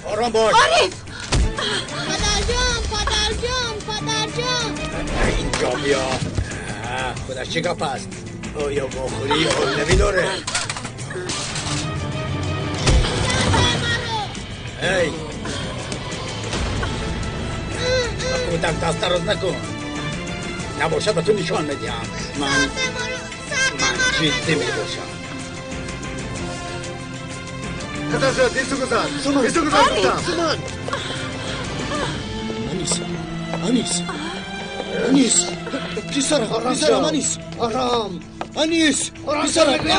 آرام باش. عارف، پدرجان، پدرجان، پدرجان، اینجا بیا. خودش چه گپ است؟ آیا بخوری حال داره؟ ای کودک دست دراز نکن، نباشد به تو نشان میدیم. من جدی میباشم. انیس، انیس، انیس، پسرم، پسرم، انیس، آرام، انیس، پسرم. پدری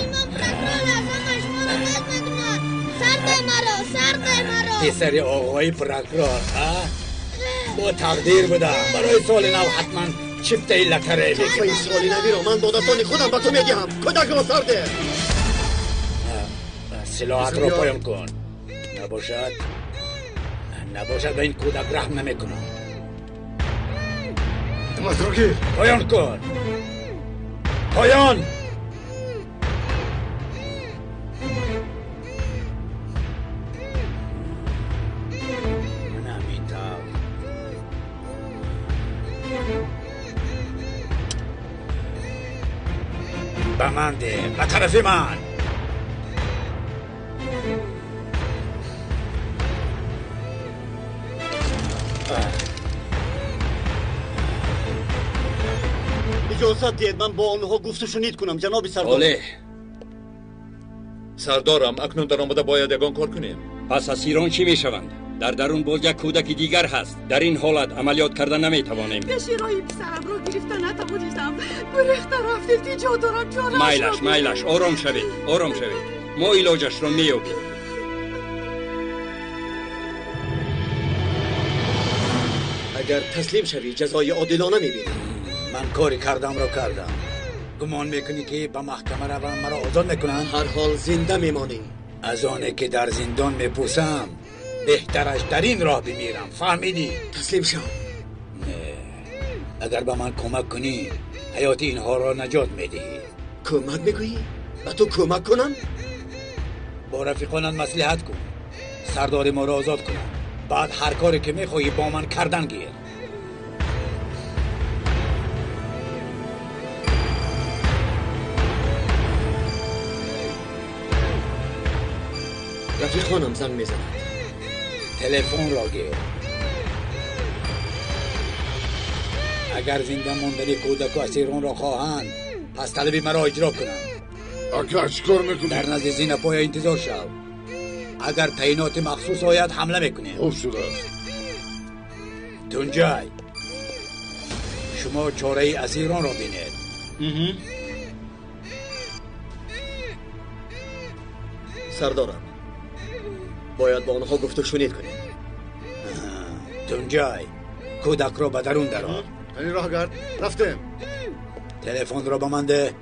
من پرکرار از همه شما را بد میکند. سرد مرا، سرد مرا. پسر آقای پرکرار با تقدیر بودم. برای سال نو حتما چیپته لطره بگیرم. این سال نوی را من با دستان خودم به تو میدهم. کودک را سرده. سلاحت را پایان کن. نباشد به این کودک رحم نمیکنم. پایان کن. پایان. به من ده، به طرف من. اجازه دهید من با آنها گفت و شنید کنم جناب سردار. بله سردارم، اکنون در آمده باید یگان کار کنیم. پس اسیران چی میشوند؟ در درون باز یک کودک دیگر هست. در این حالت عملیات کردن نمیتوانیم. پیش راهی پسرم را گرفته نتوانستم. گریخته رفته اینجا دارم چاره. مایلش، مایلش، آرام شوید، آرام شوید. ما علاجش را مییابیم. اگر تسلیم شوی جزای عادلانه میبینی. من کاری کردم را کردم. گمان میکنی که به محکمه روم مرا آزاد میکنن؟ هر حال زنده میمانی. از آنه که در زندان میپوسم بهترش در این راه بمیرم. فهمیدی؟ تسلیم شو. نه، اگر به من کمک کنی حیات اینها را نجات میدهی. کمک میگویی؟ به تو کمک کنم؟ با رفیقانت مصلحت کن، سردار ما را آزاد کنم. بعد هر کاری که میخواهی با من کردن گیر. رفیقانم زنگ میزند. تلفن را گیر. اگر زنده ماندن کودک و اسیران را خواهند پس طلب مرا اجرا کنند. اکا چیکار میکنی؟ در نزد زین پای انتظار شو. اگر تعیینات مخصوص آید حمله میکنیم. خوب شده است. تونجای، شما چاره اسیران را بینید. سردارم، باید با آنها گفت و شنید کنیم. تونجای، کودک را به درون درآر. یعنی راه گرد رفتیم. تلفن را به من ده.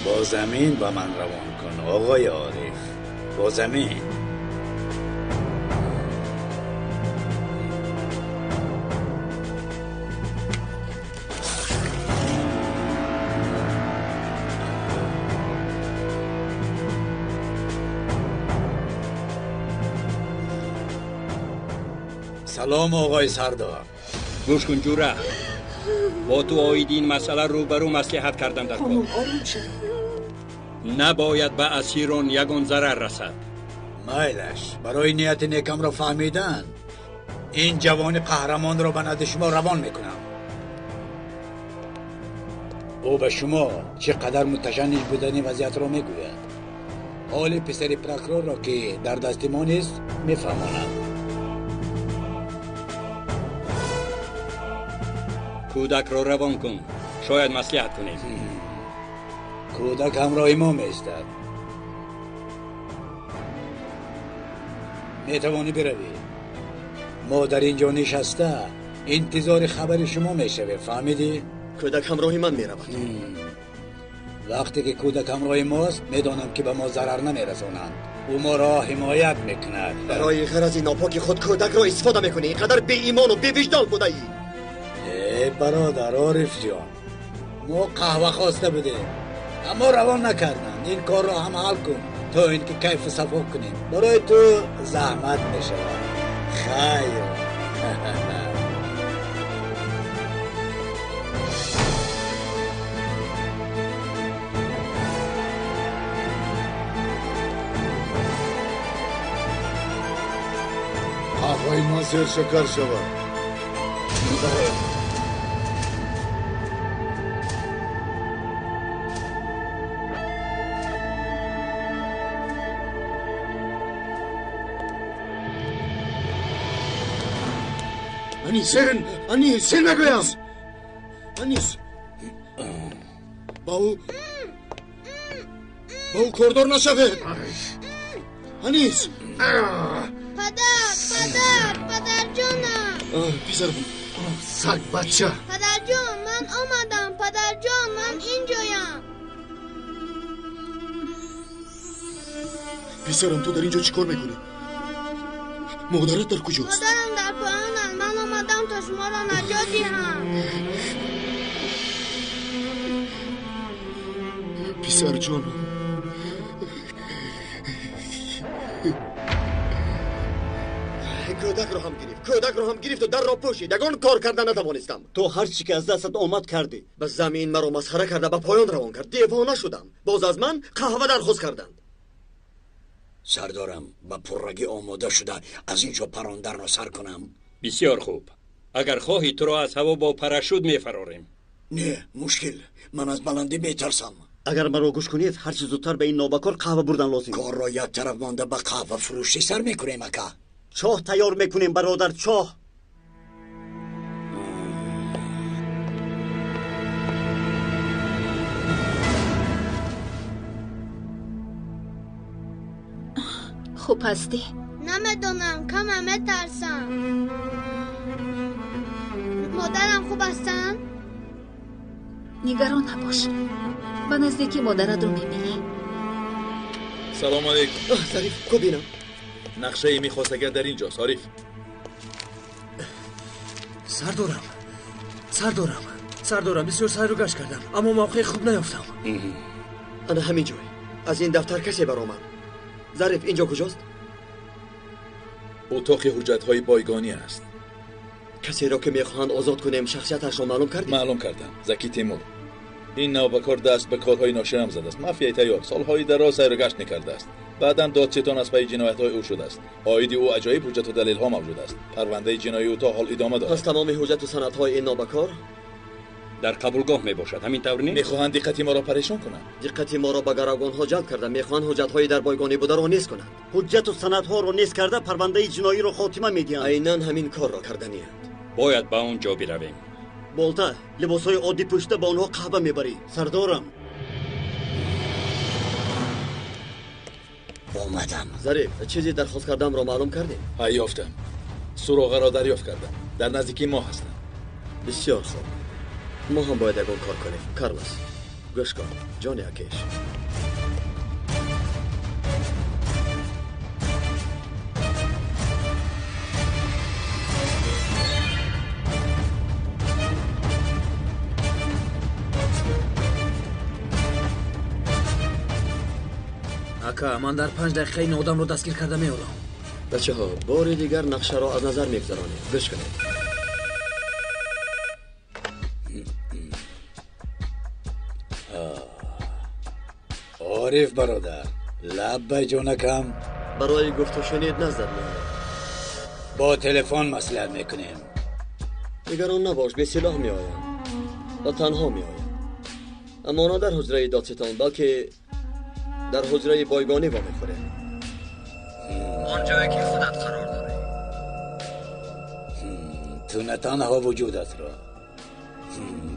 با زمین به من روان کن آقای عارف، با زمین. Салом оғои сардор. Гӯш кун ҷура. Бо ту оиди ин масъала рӯбарӯ маслиҳат кардам дар кор. Набояд ба асирон ягон зарар расад. Майлаш, барои нияти некамро фаҳмидан ин ҷавони қаҳрамонро ба назди шумо равон мекунам. Ӯ ба шумо чӣ қадар муташанниҷ будани вазъиятро мегӯяд. Ҳоли писари прокурорро, ки дар дасти мо нест, мефаҳмонад. Кӯдакро равон кун, шояд маслиҳат кунем. Кӯдак ҳамроҳи мо меистад. Метавонӣ биравӣ. Мо дар ин ҷо нишаста интизори хабари шумо мешавем, фаҳмидӣ? Кӯдак ҳамроҳи ман меравад. Вақте ки кӯдак ҳамроҳи мост, медонам ки ба мо зарар намерасонанд. Ӯ моро ҳимоят мекунад. Барои ғарази нопоки худ кӯдакро истифода мекунӣ. Ин қадар беимону бевиҷдон будаӣ. Э бародар Ориф ҷон, мо қаҳва хоста будем, аммо равон накарданд. Ин корро ҳам ҳал кун то ин ки кайфу сафо кунем. Барои ту заҳмат мешавад. Хайр. Қаҳваи ман сершакар шавад. Анисен, Анисен мегӯям. Анис, ба ӯ кордор нашавед. Анис. Падар, падар, падарҷонам. Писарам, саг бача. Падарҷон, ман омадам. Падарҷон, ман инҷоям. Писарам, ту дар инҷо чӣ кор мекунӣ? Модарат дар куҷост? Модарам дар поён аст. Ман омадам то шуморо наҷот диҳам. Писарҷонам. Кӯдакро ҳам гирифт, кӯдакро ҳам гирифту дарро пӯшид. Ягон кор карда натавонистам. Ту ҳар чӣ ки аз дастат омад кардӣ. Ба замин маро масхара карда ба поён равон кард. Девона шудам. Боз аз ман қаҳва дархост карданд. Сардорам, ба пуррагӣ омода шуда аз ин ҷо паронданро сар кунам. Бисёр хуб. Агар хоҳӣ, туро аз ҳаво бо парашют мефарорем. Не, мушкил. Ман аз баландӣ метарсам. Агар маро гӯш кунед, ҳарчи зудтар ба ин нобакор қаҳва бурдан лозим. Корро як тараф монда ба қаҳва фурӯшӣ сар мекунем, ака. Чоҳ тайёр мекунем, бародар, чоҳ. Хуб ҳастӣ? Намедонам, кама метарсам. Модарам хуб ҳастанд? Нигарон набош. Ба наздикӣ модаратро мебинӣ. Салом алейкум. Зариф, ку бинам. Нақшаи мехостагар дар инҷост, Ориф. Сардорам, сардорам, сардорам, бисёр сайру гашт кардам, аммо мавқеи хуб наёфтам. Ана ҳамин ҷой. Аз ин дафтар касе баромад. Зариф, инҷо куҷост? Утоқи ҳуҷҷатҳои бойгонӣ аст. Касеро ки мехоҳанд озод кунем, шахсияташро маълум кардӣ? Маълум кардам. Заки Тимур. Ин навбакор даст ба корҳои ноширам задааст. Мафияи тайёр солҳои дароз сайру гашт мекардааст. Баъдан додситон аз пайи ҷиноятҳои ӯ шудааст. Оиди ӯ аҷоиб ҳуҷҷату далелҳо мавҷуд аст. Парвандаи ҷиноии ӯ то ҳол идома дорад. Пас тамоми ҳуҷҷату санадҳои ин нобакор дар қабулгоҳ мебошад, ҳамин тавр нест? Мехоҳанд диққати моро парешон кунанд. Диққати моро ба гаравгонҳо ҷалб карда мехоҳанд ҳуҷҷатҳои дар бойгонӣ бударо низ кунанд. Ҳуҷҷату санадҳоро низ карда парвандаи ҷиноиро хотима медиҳанд. Айнан ҳамин корро карданианд. Бояд ба он ҷо биравем. Болта, либосҳои оддӣ пӯшида ба онҳо қаҳва мебарӣ. Сардорам. Омадам. Зариф, чизе дархост кардамро маълум кардем? Ҳа, ёфтам. Суроғаро дарёфт кардам. Дар наздикии мо ҳастанд. Бисёр хуб. Мо ҳам бояд ягон кор кунем. Карлос, гӯш кун, ҷони акеш. Ака, ман дар 5 дақиқа ин одамро дастгир карда меорам. Бачаҳо, бори дигар нақшаро аз назар мегузаронем. Гӯш кунед. Ориф бародар, лаббай ҷонакам. Барои гуфту шунид наздат меояд. Бо телефон маслиҳат мекунем. Нигарон набош, бесилоҳ меоям ва танҳо меоям. Аммо на дар ҳуҷраи додситон, балки дар ҳуҷраи бойгонӣ вомехӯрем. Он ҷое ки худат қарор дорӣ. Ту на танҳо вуҷудатро,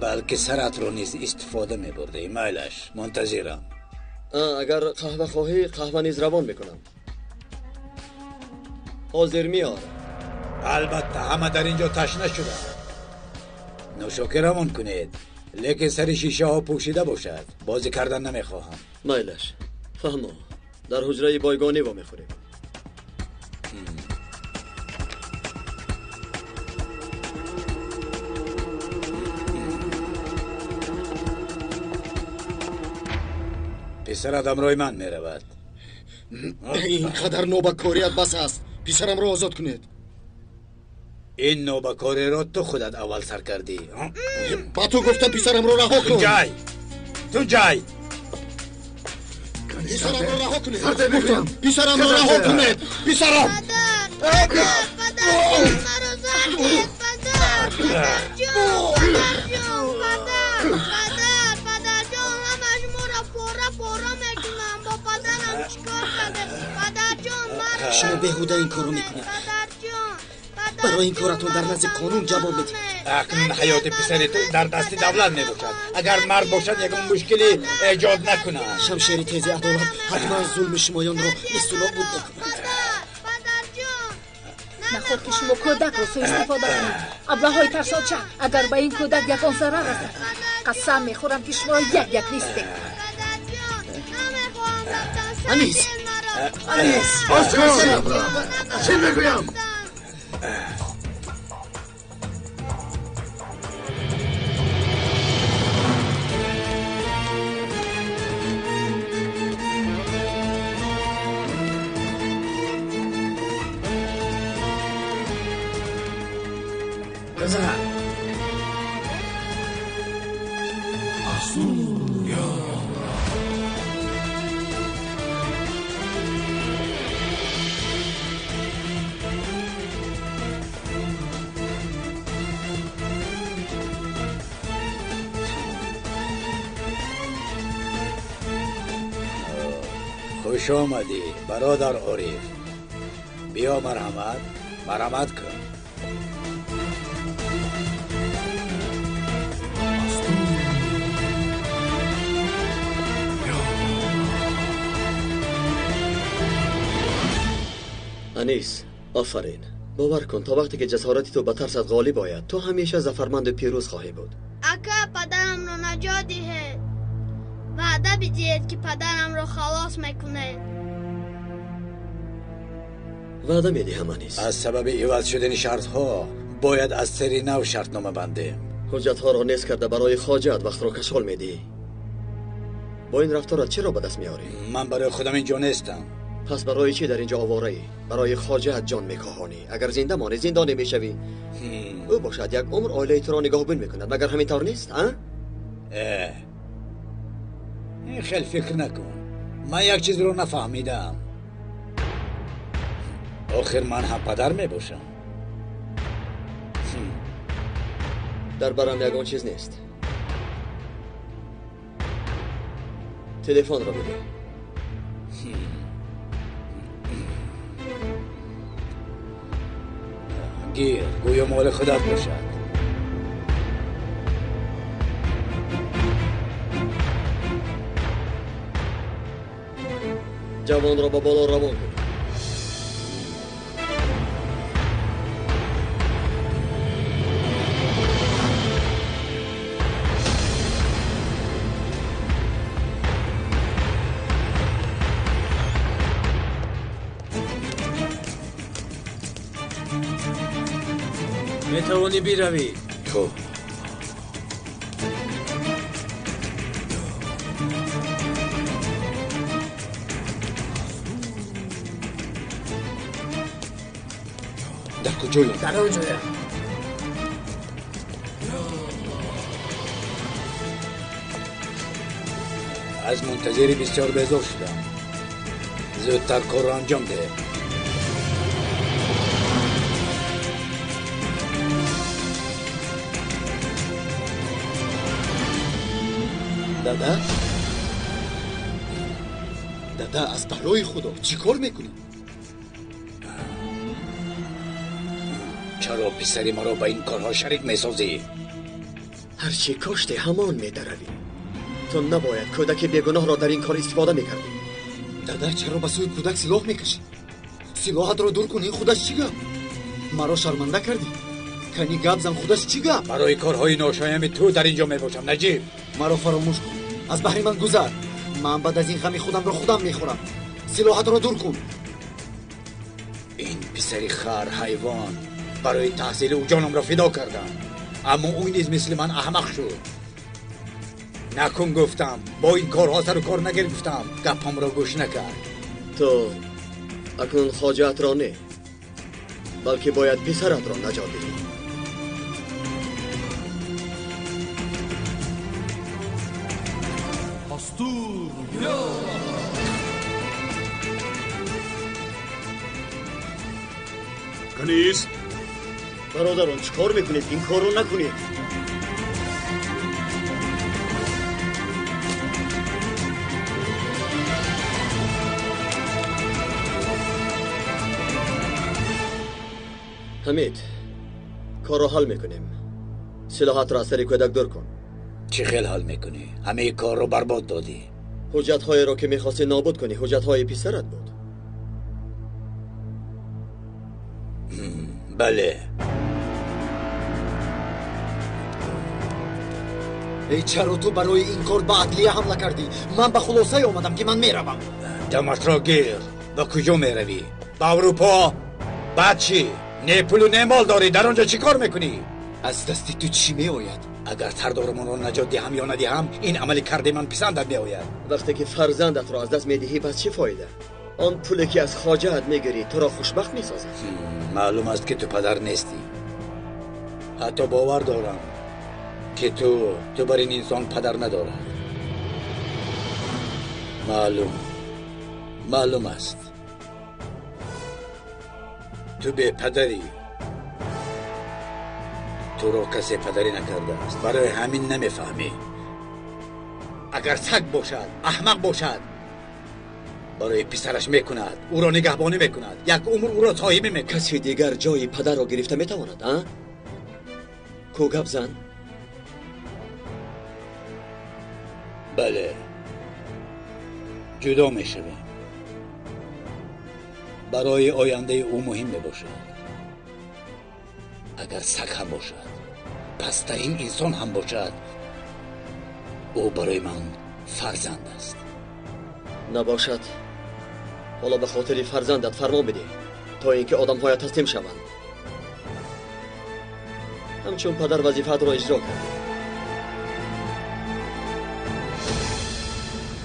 балки саратро низ истифода мебурдӣ. Майлаш, мунтазирам. Агар қаҳва хоҳӣ, қаҳва низ равон мекунам. Ҳозир меорам. Албатта, ҳама дар ин ҷо ташна шуданд. Нӯшокӣ равон кунед, лекин сари шишаҳо пӯшида бошад. Бозӣ кардан намехоҳам. Майлаш, фаҳмо, дар ҳуҷраи бойгонӣ вомехӯрем. Писарат ҳамроҳи ман меравад. Ин қадар нобакорият бас аст. Писарамро озод кунед. Ин нобакориро ту худат аввал сар кардӣ. Ба ту гуфтам писарамро раҳо кун. Ҷай, ту ҷай. Писарамро раҳо кунед. Гуфтам писарамро раҳо кунед. Писарам. Падар, падар, маро зар диҳед, падар, падарҷон, падарҷон, падар, падар, падарҷон, ҳама шуморо пора пора мекунам. Бо падарам чӣ кор кардед? Падарҷон, маро шумо беҳуда ин корро мекунед. Падарҷон, барои ин коратон дар назди қонун ҷавоб медиҳед. Акнун ҳаёти писари ту дар дасти давлат мебошад. Агар мард бошад, ягон мушкиле эҷод накунад. Шамшери тези адолат ҳатман зулми шумоёнро несту нобуд мекунад. Наход ки шумо кӯдакро суистифода кунед. Аблаҳои тарсонча, агар ба ин кӯдак ягон зарар расад, қасам мехӯрам ки шуморо як-як нест мекунам. Анис, Анис, боз кун! Чӣ мегӯям? Хуш омадӣ, бародар Ориф. Биё марҳамат, марҳамат кун. Анис, офарин. Бовар кун, то вақте ки ҷасорати ту ба тарсат ғолиб ояд, ту ҳамеша зафарманду пирӯз хоҳӣ буд. Ака, падарамро наҷот диҳед. Ваъда бидиҳед, ки падарамро халос мекунед. Ваъда медиҳам, Анис. Аз сабаби иваз шудани шартҳо бояд аз сари нав шартнома бандем. Ҳуҷҷатҳоро нест карда барои хоҷаат вақтро кашол медиҳӣ. Бо ин рафторат чиро ба даст меорӣ? Ман барои худам инҷо нестам. Пас барои чӣ дар инҷо овораӣ? Барои хоҷаат ҷон мекоҳонӣ. Агар зинда монӣ, зиндонӣ мешавӣ. Ӯ бошад як умр оилаи туро нигаҳбон мекунад. Магар ҳамин тавр нест, а? Ин хел фикр накун. Ман як чизро нафаҳмидам. Охир ман ҳам падар мебошам. Дар барам ягон чиз нест. Телефонро бидеҳ. Гир, гӯё моли худат бошад. Ҷавонро ба боло равон кун. Метавонӣ биравӣ. Хуб. Дар куҷоянд? Дар он ҷоянд. Аз мунтазири бисёр безор шудам. Зудтар корро анҷом деҳ. Дада? Дада, аз барои Худо чӣ кор мекунӣ? Чаро писари маро ба ин корҳо шарик месозӣ? Ҳарчи коште ҳамон медаравӣ. Ту набояд кӯдаки бегуноҳро дар ин кор истифода мекардӣ. Дада, чаро ба сӯи кӯдак силоҳ мекашӣ? Силоҳатро дур кун, ин худаш чӣ гап? Маро шарманда кардӣ. Кани гап зан, худаш чӣ гап? Барои корҳои ношоями ту дар ин ҷо мебошам, Наҷиб. Маро фаромӯш кун. Аз баҳри ман гузар. Ман баъд аз ин ғами худамро худам мехӯрам. Силоҳатро дур кун. Ин писари хар, ҳайвон, барои таҳсили ӯ ҷонамро фидо кардам. Аммо ӯ низ мисли ман аҳмақ шуд. Накун гуфтам, бо ин корҳо сару кор нагир гуфтам. Гапамро гӯш накард. Ту акнун хоҷаатро не, балки бояд писаратро наҷот диҳӣ. Канис? Бародарон, чӣ кор мекунед? Ин корро накунед. Ҳамид, корро ҳал мекунем. Силоҳатро аз сари кӯдак дур кун. Чӣ хел ҳал мекунӣ? Ҳамаи корро барбод додӣ. Ҳуҷҷатҳоеро ки мехостӣ нобуд кунӣ, ҳуҷҷатҳои писарат буд. Бале. Эй, чаро ту барои ин кор ба адлия ҳамла кардӣ? Ман ба хулосае омадам ки ман меравам. Даматро гир. Ба куҷо меравӣ? Ба Аврупо? Баъд чӣ? Не пулу не мол дорӣ, дар он ҷо чӣ кор мекунӣ? Аз дасти ту чӣ меояд? Агар сардорамонро наҷот диҳам ё надиҳам, ин амали кардаи ман писандат меояд. Вақте ки фарзандатро аз даст медиҳӣ, пас чӣ фоида? Он пуле ки аз хоҷаат мегирӣ, туро хушбахт месозад. Маълум аст ки ту падар нестӣ. Ҳатто бовар дорам ки ту бар ин инсон падар надорад. Маълум аст. Ту бепадарӣ. Туро касе падарӣ накардааст. Барои ҳамин намефаҳмӣ. Агар саг бошад, аҳмақ бошад, барои писараш мекунад, ӯро нигаҳбонӣ мекунад, як умр ӯро соҳибӣ мекунад. Касе дигар ҷои падарро гирифта метавонад, а? Ку гап зан? Бале, ҷудо мешавем. Барои ояндаи ӯ муҳим мебошад. Агар саг ҳам бошад, пасттарин инсон ҳам бошад, ӯ барои ман фарзанд аст. Набошад, ҳоло ба хотири фарзандат фармон бидеҳ, то ин ки одамҳоят таслим шаванд. Ҳамчун падар вазифаатро иҷро кардӣ.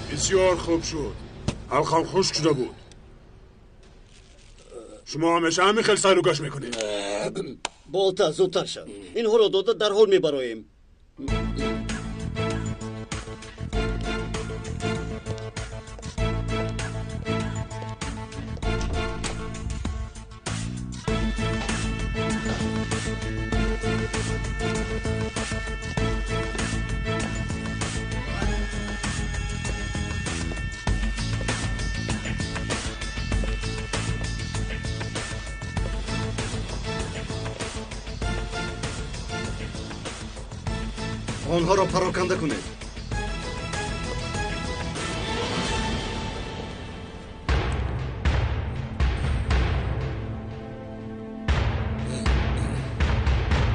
Бисёр хуб шуд. ҳалқам хушк шуда буд. Шумо ҳамеша ҳамин хел сайру гашт мекунед. Болта, зудтар шав. Инҳоро дода дарҳол мебароем. Онҳоро пароканда кунед.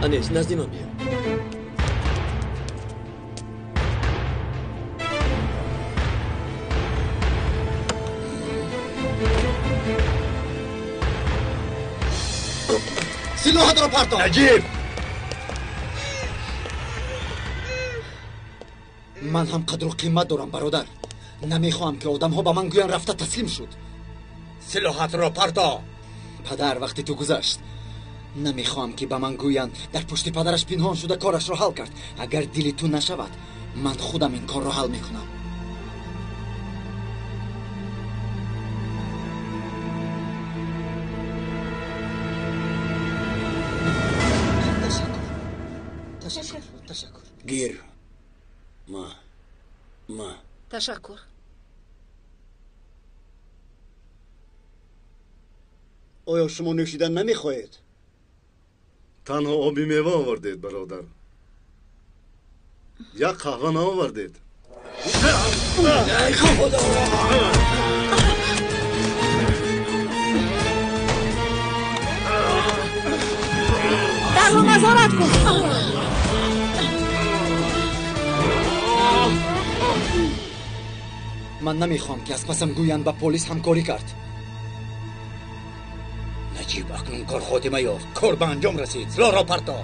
Анис, назди ман биё. Силоҳатро партов. Наҷиб! Ман ҳам қадру қимат дорам, бародар. Намехоҳам ки одамҳо ба ман гӯянд рафта таслим шуд. Силоҳатро парто. Падар, вақти ту гузашт. Намехоҳам ки ба ман гӯянд дар пушти падараш пинҳон шуда корашро ҳал кард. Агар дили ту нашавад, ман худам ин корро ҳал мекунам. Ташаккур, ташаккур. Гир. Ма. Ма. Ташаккур. Оё шумо нӯшидан намехоҳед? Танҳо оби мева овардед, бародар. Як қаҳва наовардед. Ай Худо! Дарро назорат кун. Ман намехоҳам ки аз пасам гӯянд ба полис ҳамкорӣ кард. Наҷиб, акнун кор хотима ёфт. Кор ба анҷом расид. Силоҳро парто.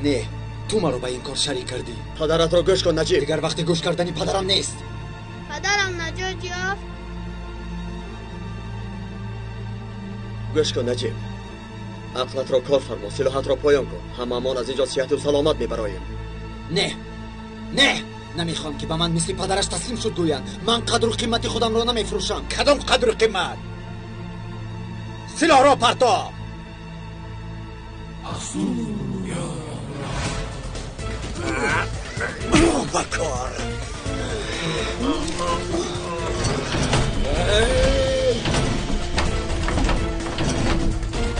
Не, ту маро ба ин кор шарик кардӣ. Падаратро гӯш кун, Наҷиб. Дигар вақти гӯш кардани падарам нест. Падарам наҷот ёфт. Гӯш кун, Наҷиб. Ақлатро кор фармо, силоҳатро поён кун. Ҳамаамон аз инҷо сиҳату саломат мебароем. Не, не, намехоҳам ки ба ман мисли падараш таслим шуд гӯянд. Ман қадру қимати худамро намефурӯшам. Кадом қадру қимат? Силоҳро парто. Ба кор.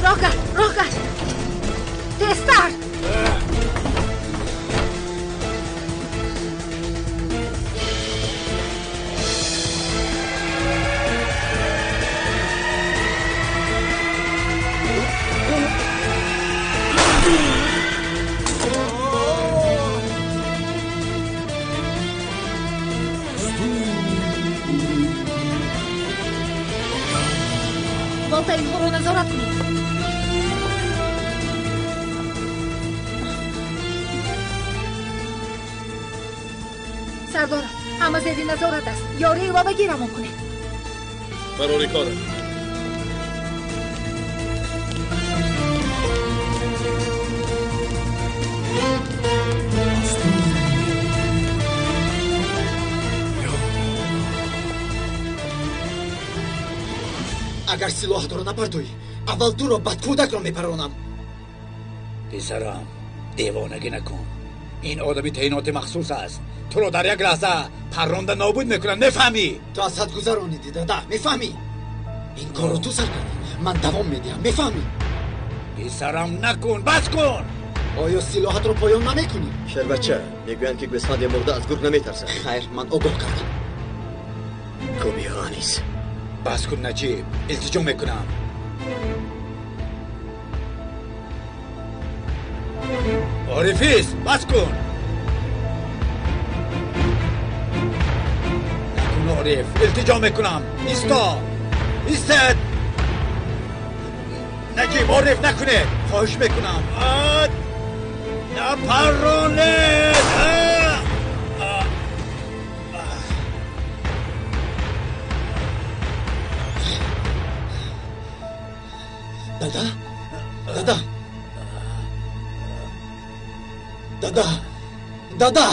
Роҳ кард, роҳ кард. Тезтар. Волта, инҳоро назорат кунед. Сардорам, ҳама зери назорат аст. Ёрии иловагӣ равон кунед. Барори кор. Агар силоҳатро напартоӣ, аввал туро, баъд кӯдакро мепаронам. Писарам, девонагӣ накун. Ин одами таъиноти махсус аст. Туро дар як лаҳза парронда нобуд мекунад, мефаҳмӣ? Ту аз ҳад гузаронидӣ, дада, мефаҳмӣ? Ин корро ту сар кардӣ, ман давом медиҳам, мефаҳмӣ? Писарам, накун, бас кун! Оё силоҳатро поён намекунӣ? Шербача, мегӯянд ки гӯсфанди мурда аз гург наметарсад. Хайр, ман огоҳ кардам. Кобиҳо, Анис. Бас кун, Наҷиб, илтиҷо мекунам. Орифис, бас кун! Накун, Ориф, илтиҷо мекунам. Исто! Истед! Наҷиб, Ориф, накунед! Хоҳиш мекунам. Напаронед! Дада? Дада? Дада? Дада?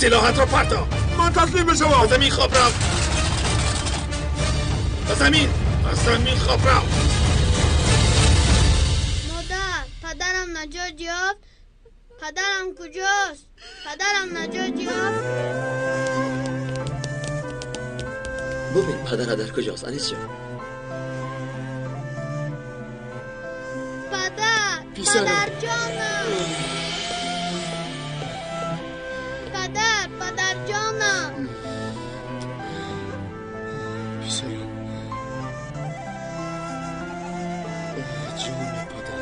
سلاحت را پرتا. من تسلیم میشوم. به زمین خواب رو. به زمین، به زمین خواب رو. مادر، پدرم نجات یافت. پدرم کجاست؟ پدرم نجات یافت. ببین پدرت در کجاست، انیس جان. پدر، پدر جانم. پدر، پدر جانم. پسرم. Ҷони падар.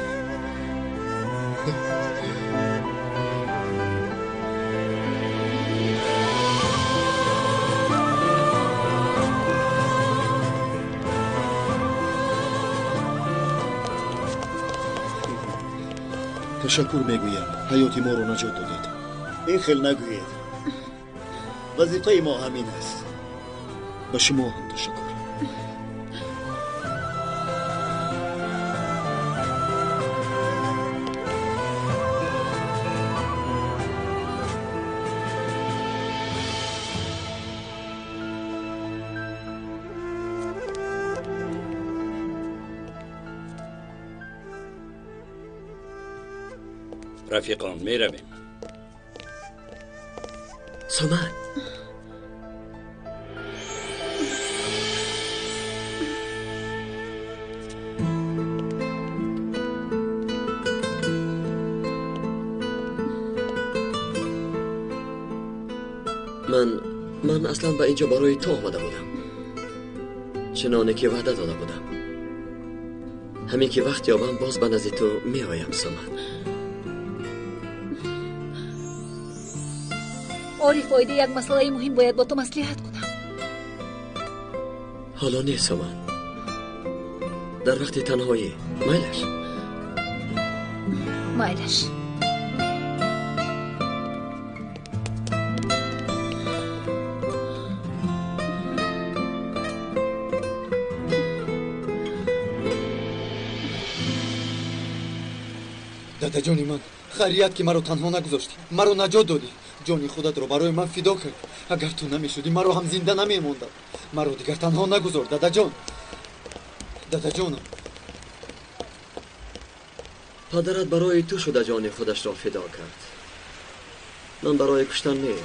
Ташаккур мегӯям, ҳаёти моро наҷот додед. Ин хел нагӯед. Вазифаи мо ҳамин аст. Ба шумо ҳам ташаккур. Рафиқон, меравем. Сомад. Ман аслан ба инҷо барои ту омада будам. Чуноне ки ваъда дода будам. Ҳамин ки вақт ёбам, боз ба назди ту меоям, Сомад. Ориф, оиди як масъалаи муҳим бояд бо ту маслиҳат кунам. Ҳоло не, Сомад. Дар вақти танҳоӣ. Майлаш? Майлаш. Дадаҷони ман, хайрият ки маро танҳо нагузоштӣ, маро наҷот додӣ. Ҷони худатро барои ман фидо кард. Агар ту намешудӣ, маро ҳам зинда намемондам. Маро дигар танҳо нагузор, дадаҷон. Дадаҷонам. Падарат барои ту шуда ҷони худашро фидо кард. Ман барои куштан не,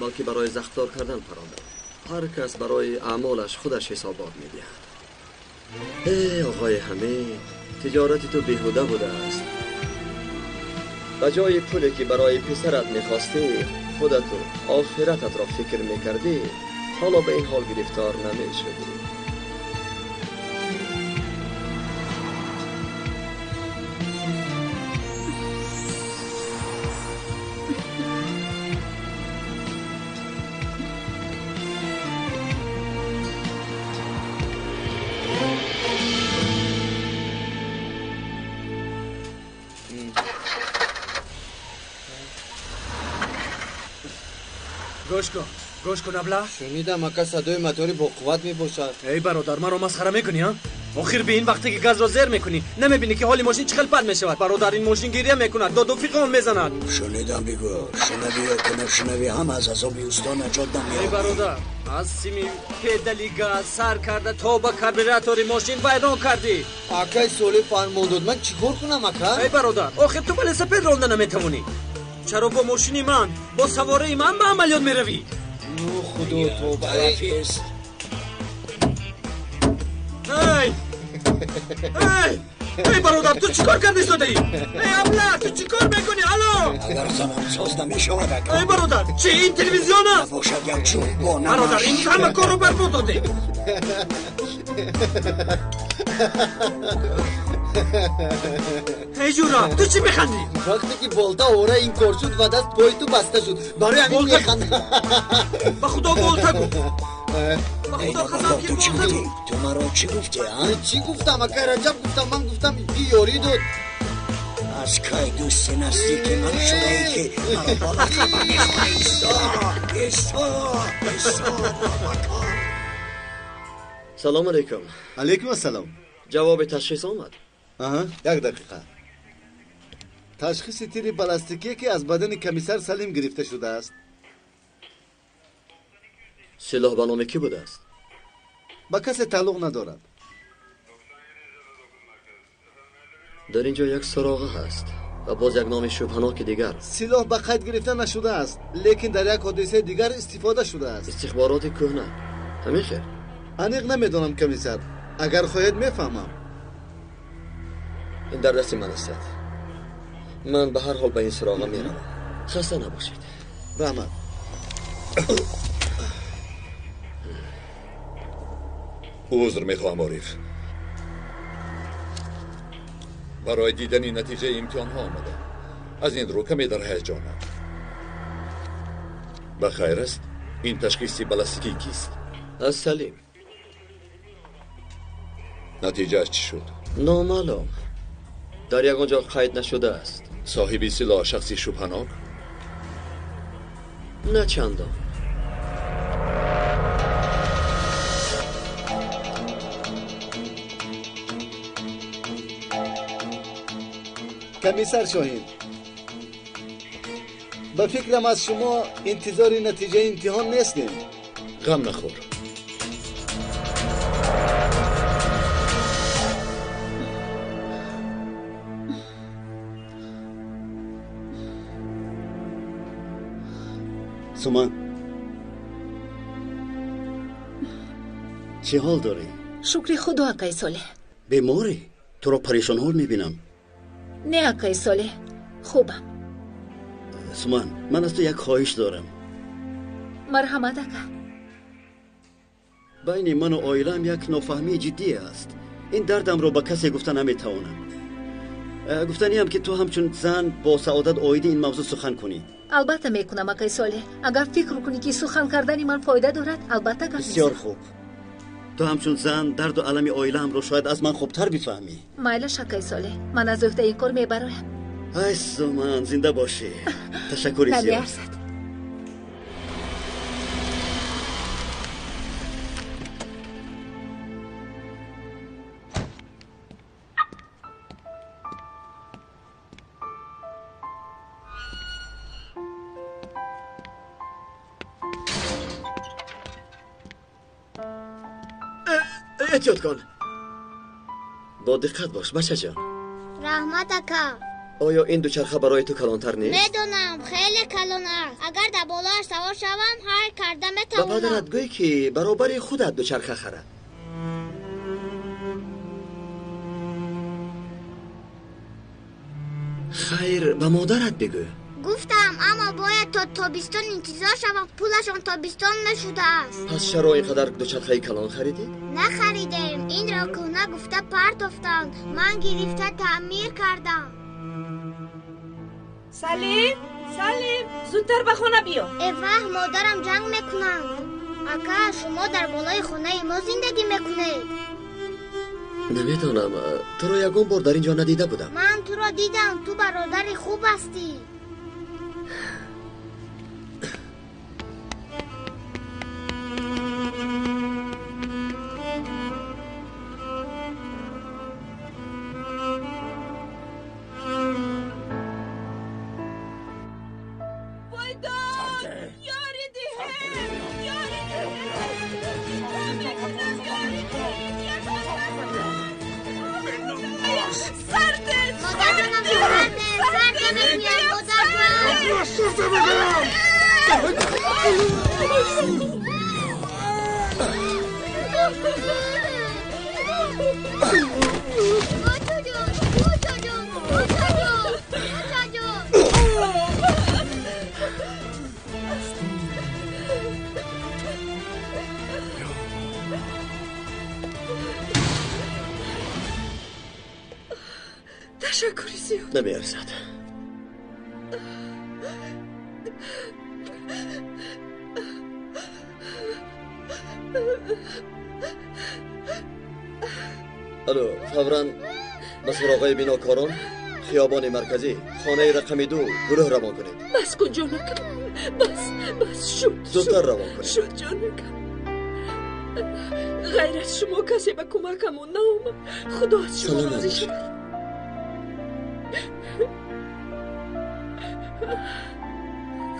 балки барои захмдор кардан парондам. Ҳар кас барои аъмолаш худаш ҳисобот медиҳад. Э, оғои Ҳамид, тиҷорати ту беҳуда будааст. Ба ҷои пуле ки барои писарат мехостӣ, худату охирататро фикр мекардӣ, ҳоло ба ин ҳол гирифтор намешудӣ. Гӯш кун, абла. Шунидам, ака, садои мотори бо қувват мебошад. Эй бародар, маро масхара мекунӣ, а? Охир би ин вақте ки газро зер мекунӣ, намебинӣ ки ҳоли мошин чӣ хел пад мешавад? Бародар, ин мошин гиря мекунад, доду фиғон мезанад. Шунидам, бигӯ. Шунавӣ ё ки нашунавӣ, ҳам аз азоби усто наҷот намеёбӣ. Эй бародар, аз сими педали газ сар карда то ба карбюратори мошин вайрон кардӣ. Акай Солеҳ фармон дод, ман чӣ кор кунам, ака? Эй бародар, охир ту велосипед ронда наметавонӣ. Чаро бо мошини ман, бо савораи ман ба амалиёт меравӣ? Худо тавба. Тарафист. Эй! Эй! Эй бародар, ту чӣ кор кардӣ содаӣ? Эй абла, ту чӣ кор мекунӣ? Алло! Агар замонсоз намешавад, ака. Эй бародар, чӣ ин телевизион аст? Набошад як чӯб бо намаш. Бародар, ин ҳама корро барбод додӣ. Эй ҷура, ту чӣ механдӣ? Вақте ки болта ора ин кор шуд ва даст пои ту баста шуд, барои ҳамин механдам. Ба худо болта гуфт. Ба худо қасам ки ту чӣ болта гуфтӣ? гуфт. Ту маро чӣ гуфтӣ, а? Чӣ гуфтам, ака Раҷаб гуфтам, ман гуфтам ки ёрӣ дод. Аз кай дӯсти наздики ман шудаӣ ки маро бо лақаба мехоҳӣ? Исто, исто, исто, бобакор. Салом алейкум. Алейкум ассалом. Ҷавоби ташхис омад? Аҳа, як дақиқа. Ташхиси тири балластикие ки аз бадани комиссар Салим гирифта шудааст. Силоҳ ба номи кӣ будааст? Ба касе тааллуқ надорад. Дар ин ҷо як суроға ҳаст ва боз як номи шубҳаноки дигар. Силоҳ ба қайд гирифта нашудааст, лекин дар як ҳодисаи дигар истифода шудааст. Истихбороти кӯҳна. Ҳамин хел? Аниқ намедонам, комиссар. Агар хоҳед мефаҳмам. Ин дар дасти ман астад. Ман ба ҳар ҳол ба ин суроға меравам. Хаста набошед. Раҳмат. Узр мехоҳам, Ориф. Барои дидани натиҷаи имтиҳонҳо омадам. Аз ин рӯ каме дар ҳаяҷонам. Ба хайр аст? Ин ташхиси баллистикӣ кист? Аз Салим. Натиҷааш чӣ шуд? Номаълум. Дар ягон ҷо қайд нашудааст. Соҳиби силоҳ шахси шубҳанок? На чандон. Комиссар Шоҳин, ба фикрам аз шумо интизори натиҷаи имтиҳон нестем. Ғам нахӯр. Суман, чӣ ҳол дорӣ? Шукри Худо, акай Солеҳ. Беморӣ? Туро парешонҳол мебинам. Не, акай Солеҳ, хубам. Суман, ман аз ту як хоҳиш дорам. Марҳамат, ака. Байни ману оилаам як нофаҳмии ҷиддие аст. Ин дардамро ба касе гуфта наметавонам. Гуфтаниам, ки ту ҳамчун зан бо саодат оиди ин мавзӯъ сухан кунӣ. Албатта мекунам, акай Солеҳ. Агар фикр кунӣ, ки сухан кардани ман фоида дорад, албатта гап мезанам. Бисёр хуб. Ту ҳамчун зан дарду алами оилаамро шояд аз ман хубтар бифаҳмӣ. Майлаш, акай Солеҳ, ман аз ӯҳдаи ин кор мебароям. Ай Суман, зинда бошӣ. Ташаккури зиёд. Намеарзад. Эҳтиёт кун. Бо диққат бош, бачаҷон. Раҳмат, ака. Оё ин дучарха барои ту калонтар нест? Медонам, хеле калон аст. Агар дар болоаш савор шавам, ҳар карда Ба метавонам. падарат гӯй, ки баробари худат дучарха харад. Хайр, ба модарат бигӯ. Гуфтам, аммо бояд то тобистон интизор шавам. Пулашон тобистон нашудааст. Пас чаро ин қадар дучархаи калон харидед? Нахаридем. Инро кӯҳна гуфта партофтанд. Ман гирифта таъмир кардам. Салим, Салим, зудтар ба хона биё. Э ваҳ, модарам ҷанг мекунанд. Ака, шумо дар болои хонаи мо зиндагӣ мекунед. Намедонам, туро ягон бор дар ин ҷо надида будам. Ман туро дидам, ту бародари хуб ҳастӣ. Ташаккури зиёд. Намеарзад. Алло, фавран ба суроғаи бинокорон, хиёбони марказӣ, хонаи рақами 2 гурӯҳ равон кунед. Бас кун, ҷонакам. Бас, бас, шуд. Зудтар равон кунед. Шуд, ҷонакам. Ғайр аз шумо касе ба кӯмакамон наомад. Худо аз шумо Саломат розӣ бошед. шавад.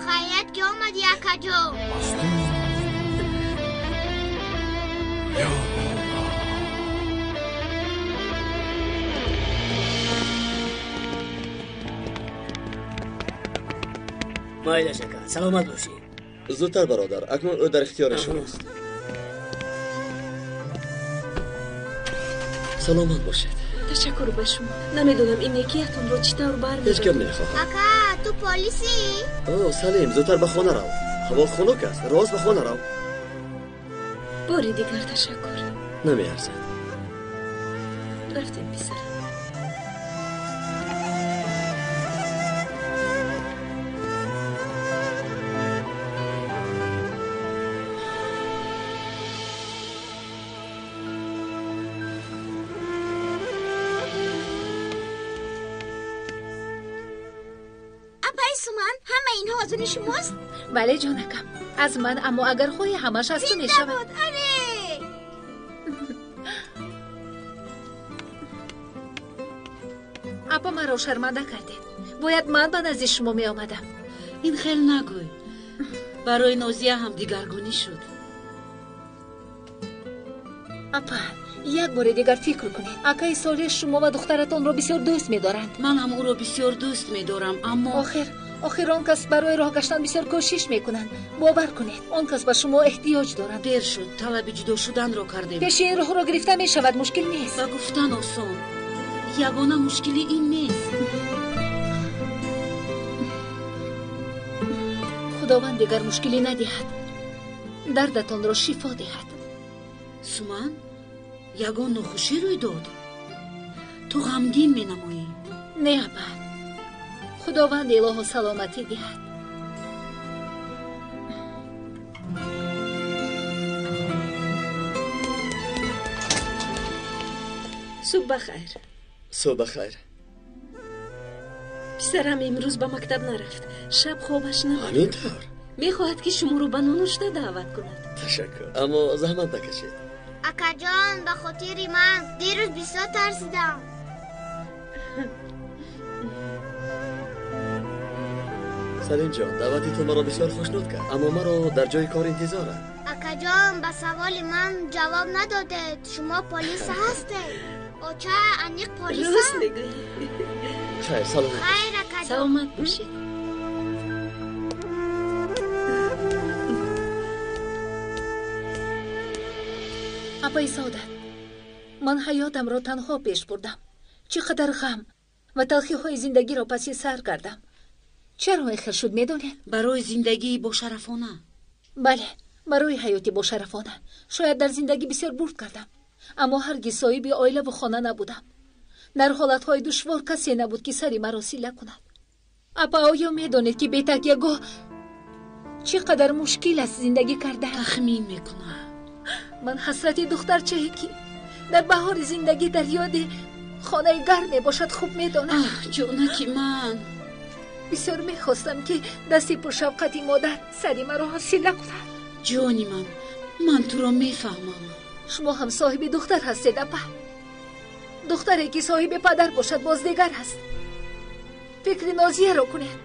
Хайрият, ки омадӣ, акаҷон. Майлаш, ака, саломат бошӣ. Зудтар, бародар, акнун ӯ дар ихтиёри шумост. Саломат бошед. Ташаккур ба шумо. Намедонам ин некиятонро чӣ тавр Ҳеҷ гап бармедорам. намехоҳам. Ака, ту полисӣ? О, Салим, зудтар ба хона рав. Ҳаво хунук аст, рост ба хона рав. Бори дигар ташаккур. Намеарзад. Рафтем, писарам. Суман, ҳама инҳо аз они шумост? Бале, ҷонакам, аз ман, аммо агар хоҳӣ ҳамаш аз ту мешавад. Аре! Апа, маро шарманда кардед. Бояд ман ба назди шумо меомадам. Ин хел нагӯй. Барои Нозия ҳам дигаргунӣ шуд. Апа, як бори дигар фикр кунед. Акаи Солеҳ шумо ва духтаратонро бисёр дӯст медоранд. Ман ҳам ӯро бисёр дӯст медорам, аммо охир он кас барои роҳ гаштан бисёр кӯшиш мекунанд. Бовар кунед, он кас ба шумо эҳтиёҷ дорад. Дер шуд, талаби ҷудо шуданро кардем. Пеши ин роҳро гирифта мешавад, мушкил нест. Ба гуфтан осон. Ягона мушкили ин нест. Худованд дигар мушкилӣ надиҳад, дардатонро шифо диҳад. Суман, ягон нохушӣ рӯй дод? Ту ғамгин менамоӣ. Не, апа, худованд илоҳу саломатӣ диҳад. Субҳ бахайр. Субҳ бахайр. Писарам имрӯз ба мактаб нарафт. Шаб хобаш набуд. Ҳамин тавр? Мехоҳад, ки шуморо ба нонушта даъват кунад. Ташаккур, аммо заҳмат накашед. Акаҷон, ба хотири ман дирӯз бисёр тарсидам. Салимҷон, даъвати ту маро бисёр хушнуд кард, аммо маро дар ҷои кор интизоранд. Акаҷон, ба саволи ман ҷавоб надодед. Шумо полис ҳастед? Оча, аниқ полисам. Рост мегӯӣ. Хайр, саломат. Хайр, акаҷон. Саломат бошед. Апаи Саодат, ман ҳаётамро танҳо пеш бурдам. Чӣ қадар ғам ва талхиҳои зиндагиро паси сар кардам. Чаро ин хел шуд, медонед? Барои зиндагии бошарафона. Бале, барои ҳаёти бошарафона. Шояд дар зиндагӣ бисёр бурд кардам, аммо ҳаргиз соҳиби оилаву хона набудам. Дар ҳолатҳои душвор касе набуд, ки сари маро сила кунад. Апа, оё медонед, ки бетакягоҳ чӣ қадар мушкил аст зиндагӣ кардан? Тахмин мекунам. Ман ҳасрати духтарчае, ки дар баҳори зиндагӣ дар ёди хонаи гарм мебошад, хуб медонам. Ҷонаки ман. Бисёр мехостам, ки дасти пуршавқати модар сари маро сила кунад. Ҷони ман, ман туро мефаҳмам. Шумо ҳам соҳиби духтар ҳастед, апа. Духтаре, ки соҳиби падар бошад, боз дигар аст. Фикри Нозияро кунед.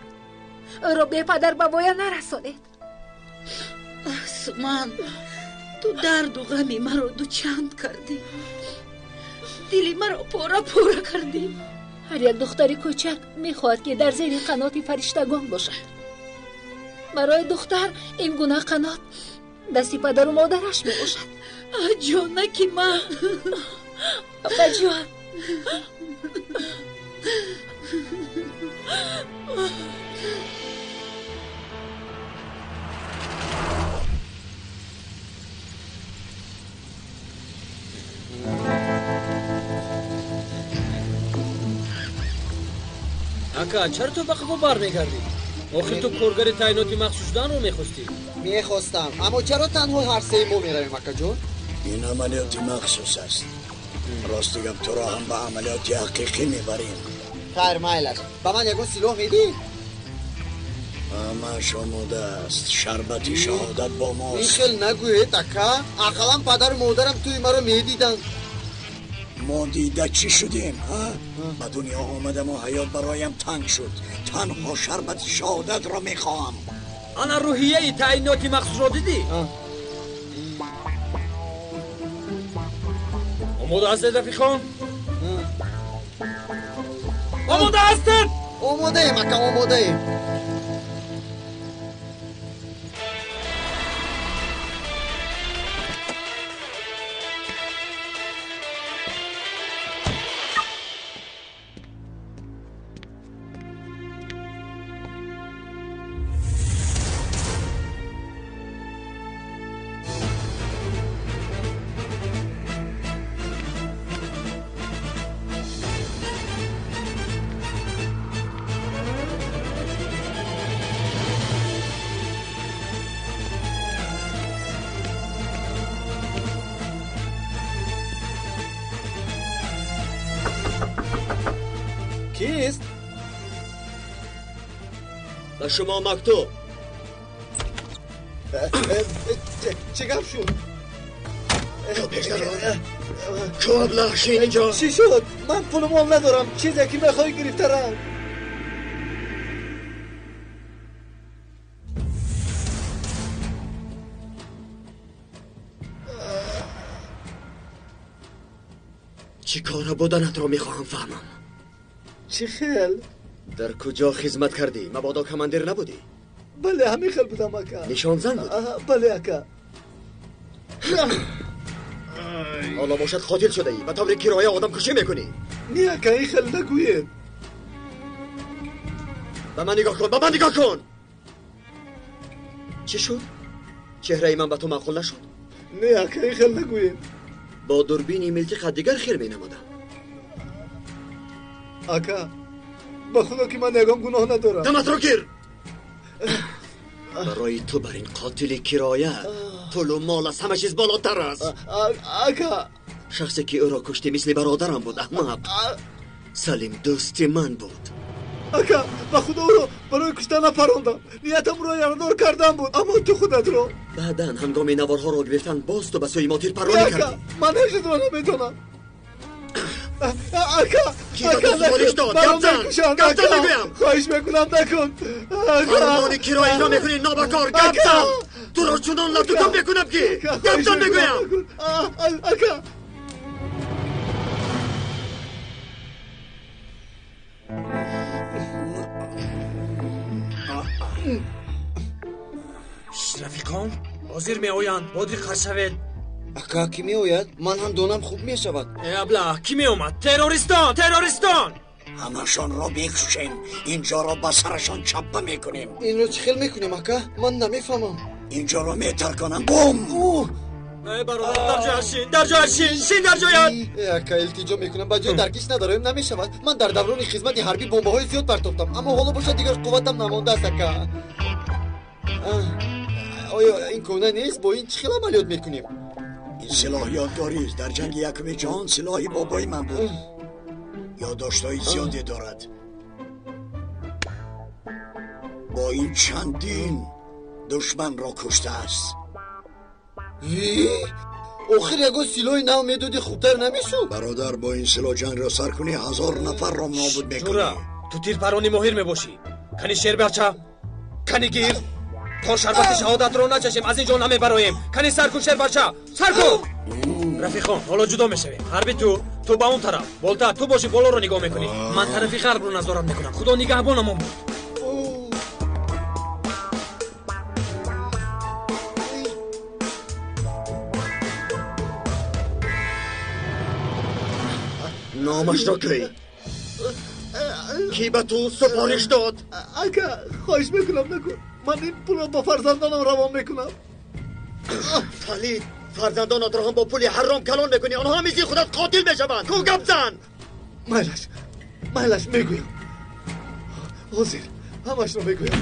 Ӯро бепадар ба воя нарасонед. Суман, ту дарду ғами маро дучанд кардӣ. Дили маро пора пора кардӣ. Ҳар як духтари кӯчак мехоҳад, ки дар зери қаноти фариштагон бошад. Барои духтар ин гуна қанот дасти падару модараш мебошад. Ҷонаки ман. Апаҷон. Ака, чаро ту ба қафо бармегардӣ? Охир ту коргари таъиноти махсус шуданро мехостӣ. Мехостам, аммо чаро танҳо ҳар сеи мо меравем, акаҷон? Ин амалиёти махсус аст. Рости гап, туро ҳам ба амалиёти ҳақиқӣ мебарем. Хайр, майлаш. Ба ман ягон силоҳ медиҳӣ? Ҳамааш омода аст. Шарбати шаҳодат бо мост. Ин хел нагӯед, ака. Ақаллан падару модарам тӯи маро медиданд. Мо дида чӣ шудем, а? Ба дунё омадаму ҳаёт бароям танг шуд. Танҳо шарбати шаҳодатро мехоҳам. Ана рӯҳияи таъиноти махсусро дидӣ? Омода ҳастед, рафиқон? Омода ҳастед? Омодаем, ака, омодаем. Кист? Ба шумо мактуб. Чӣ гап шуд? Ку аблаҳ, шин инҷо. Чӣ шуд? Ман пулу мол надорам. Чизе ки мехоҳӣ гирифта рав. Чӣ кора буданатро мехоҳам фаҳмам. Чӣ хел? Дар куҷо хизмат кардӣ? Мабодо командир набудӣ? Бале, ҳамин хел будам, ака. Нишонзан будӣ? Бале, ака. Ҳоло бошад қотил шудаӣ, ба таври кироя одамкушӣ мекунӣ. Не, ака, ин хел нагӯед. Ба ман нигоҳ кун, ба ман нигоҳ кун. Чӣ шуд? Чеҳраи ман ба ту маъқул нашуд? Не, ака, ин хел нагӯед. Бо дурбини милтиқа дигар хел менамудам. Ака, ба худо ки ман ягон гуноҳ надорам. Даматро гир. Барои ту бар ин қотили кироя пулу мол аз ҳама чиз болотар аст. Ака, шахсе ки ӯро куштӣ мисли бародарам буд, аҳмақ. Салим дӯсти ман буд. Ака, ба худо ӯро барои куштан напарондам. Ниятам ӯро ярадор кардан буд, аммо ту худатро. Баъдан ҳангоми наворҳоро гирифтан боз ту ба сӯи мо тирпарронӣ кардӣ. Ман ҳеҷ чизро намедонам. Ака, ки ба ту супориш дод? Гап зан, гап зан мегӯям. Хоҳиш мекунам, накун. Фармони киро иҷро мекунӣ, нобакор. Гап зан. Туро чунон латукум мекунам ки гап зан мегӯям. Ака. Рафиқон ҳозир меоянд, бо диққат шавед. Ака, кӣ меояд? Ман ҳам донам хуб мешавад. Э аблаҳ, кӣ меомад? Террористон, террористон! Ҳамашонро мекушем, инҷоро ба сарашон чаппа мекунем. Инро чӣ хел мекунем, ака? Ман намефаҳмам. Инҷоро метарконам. Бум! Э бародар, дар ҷоят шин, дар ҷоят шин, шин дар ҷоят! Э ака, илтиҷо мекунам, ба ҷои даркиш надорем, намешавад. Ман дар даврони хизмати ҳарбӣ бомбаҳои зиёд партофтам, аммо ҳоло бошад дигар қувватам намондааст, ака. Оё ин кӯна нест? Бо ин чӣ хел амалиёт мекунем? Ин силоҳ ёдгорист. Дар ҷанги якуми ҷаҳон силоҳи бобои ман буд. Ёддоштҳои зиёде дорад. Бо ин чандин душманро куштааст. Охир ягон силоҳи нав медодӣ, хубтар намешуд? Бародар, бо ин силоҳ ҷангро сар кунӣ, 1000 нафарро нобуд мекунӣ. Ҷура, ту тирпарони моҳир мебошӣ. Кани шербача, кани гир. То шарбати шаҳодатро начашем, аз ин ҷо намебароем. Кани сар кун, шербача, сар кун. Рафиқон, ҳоло ҷудо мешавем. Ҳарби ту ба он тараф, болта, ту боши болоро нигоҳ мекунӣ. Ман тарафи ғарбро назорат мекунам. Худо нигаҳбонамон буд. Номашро кӣ? Кӣ ба ту супориш дод? Ака, хоҳиш мекунам, накун. Ман ин пулро ба фарзандонам равон мекунам. Палид, фарзандонатро ҳам бо пули ҳаром калон мекунӣ. Онҳо ҳам мисли худат қотил мешаванд. Ку гап зан. Майлаш, майлаш, мегӯям. Ҳозир ҳамашро мегӯям.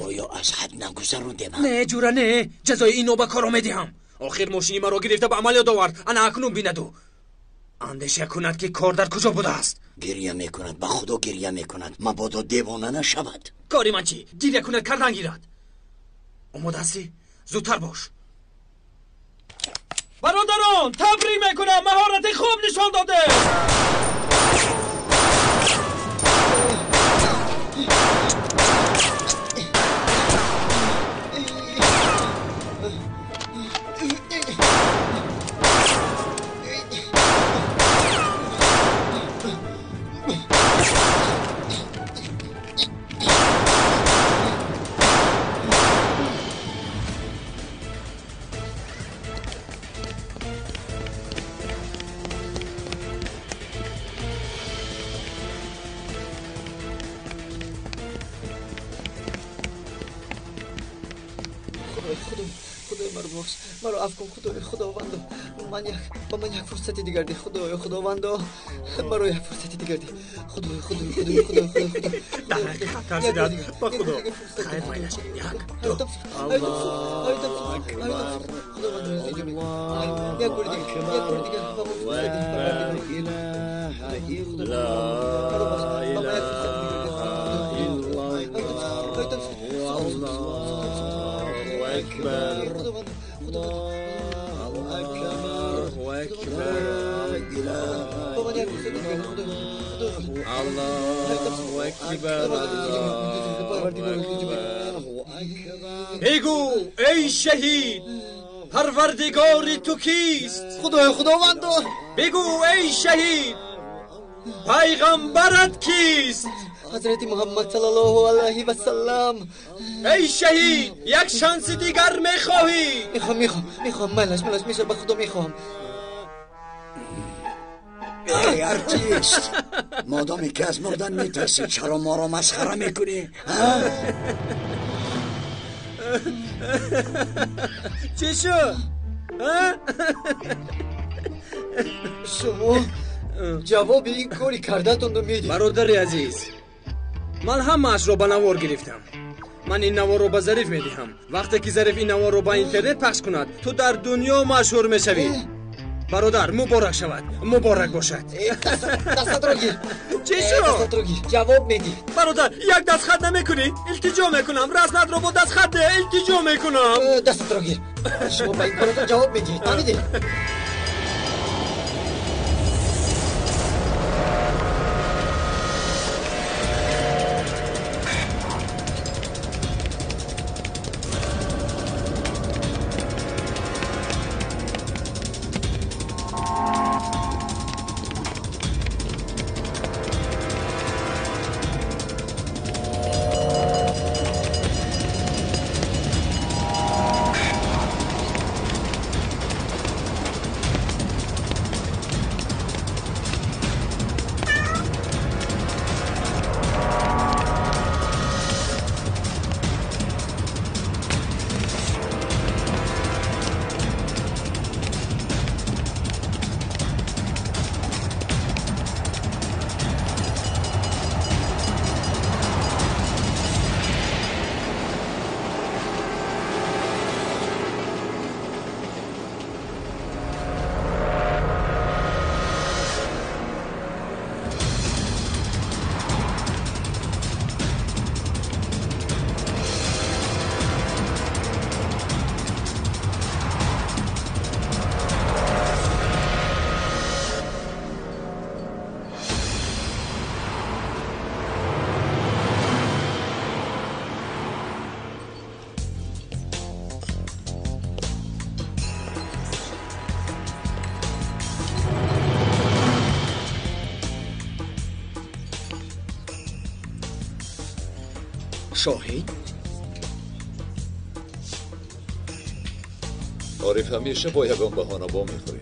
Оё аз ҳад нагузарондем? Не, ҷура, не. Ҷазои ин нобакорро медиҳам. Охир мошини маро гирифта ба амалиёт овард. Ана акнун бинаду. Андеша кунад ки кор дар куҷо будааст. Гиря мекунад, ба худо гиря мекунад. Мабодо девона нашавад. Кори ман чӣ? Гиря кунад, кардан гирад. Омода ҳастӣ? Зудтар бош. Бародарон, табрик мекунам, маҳорати хуб нишон додед. Маро афв кун, Худои Худовандо. Ба ман як фурсати дигар деҳ, Худои Худовандо. Маро як фурсати дигар деҳ. Худои Худои Худои Худои Худои. Дар ҳақиқат тарсидааст, ба Худо. Хайр, майлаш. Як, ду. Аллоҳу акбар. Як бори дигар, як бори дигар ба ман фурсат деҳ. Ла илаҳа иллаллоҳ. Аллоҳу акбар. بگو ای شهید، پروردگار تو کیست؟ خدای خداوندو. بگو ای شهید، پیغمبرت کیست؟ حضرت محمد صلی الله علیه و سلم. ای شهید، یک شانس دیگر میخواهی؟ میخوام ملش میشه، به خدا میخوام. ای ارتیست، مادامی که از مردن میترسی چرا ما را مسخره میکنی؟ چی شد؟ شما جواب این کاری کردتون رو میدید. برادر عزیز، من همه‌اش را به نوار گرفتم. من این نوار رو به ظریف میدهم. وقتی که ظریف این نوار رو به اینترنت پخش کند، تو در دنیا مشهور میشوی. برادر، مبارک شود، مبارک باشد. دستت رو گیر. چی شد؟ دستت رو گیر. جواب میدی. برادر، یک دست خط نمیکنی؟ التجا میکنم. رسمت رو با دست خط ده. التجا میکنم. دستت رو گیر. شما با این کارتون جواب میدی. فهمیدی؟ شاهین؟ عارف همیشه با یگان بهانه با میخوری.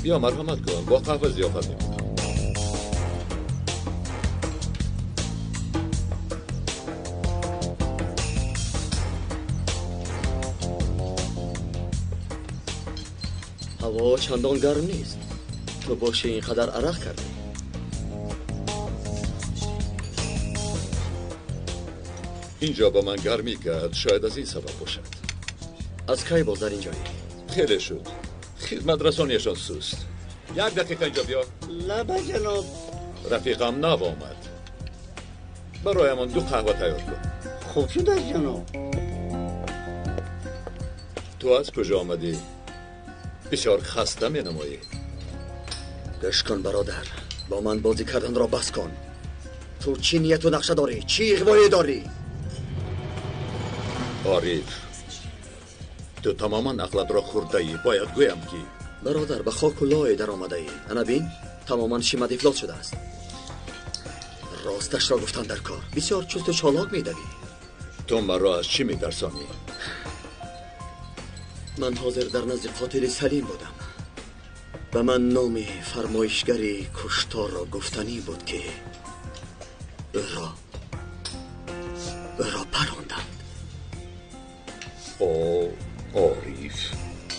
بیا مرحمت کن، با قهوه ضیافت میکنم. هوا چندان گرم نیست. تو باشه اینقدر عرق کردی. اینجا با من گرمی کرد، شاید از این سبب باشد. از کی باز در اینجایی؟ خیلی شد. خدمت رسانیشان سست. یک دقیقه اینجا بیا. لبه جناب. رفیقم نو آمد. برایمان 2 قهوه تیار کن. خوب شد از جناب. تو از کجا آمدی؟ Бисёр хаста менамоӣ. Гӯш кун бародар, бо ман бозӣ карданро бас кун. Ту чӣ нияту нақша дорӣ? Чӣ иғвое дорӣ? Ориф, ту тамоман ақлатро хӯрдаӣ. Бояд гӯям ки бародар, ба хоку лое даромадаӣ. Ана бин, тамоман шимат ифлос шудааст. Росташро гуфтан дар кор. Бисёр чусту чолок медавӣ. Ту маро аз чӣ метарсонӣ? Ман ҳозир дар назди қотили Салим будам. Ба ман номи фармоишгари кушторро гуфтанӣ буд, ки ӯро паронданд. О, Ориф,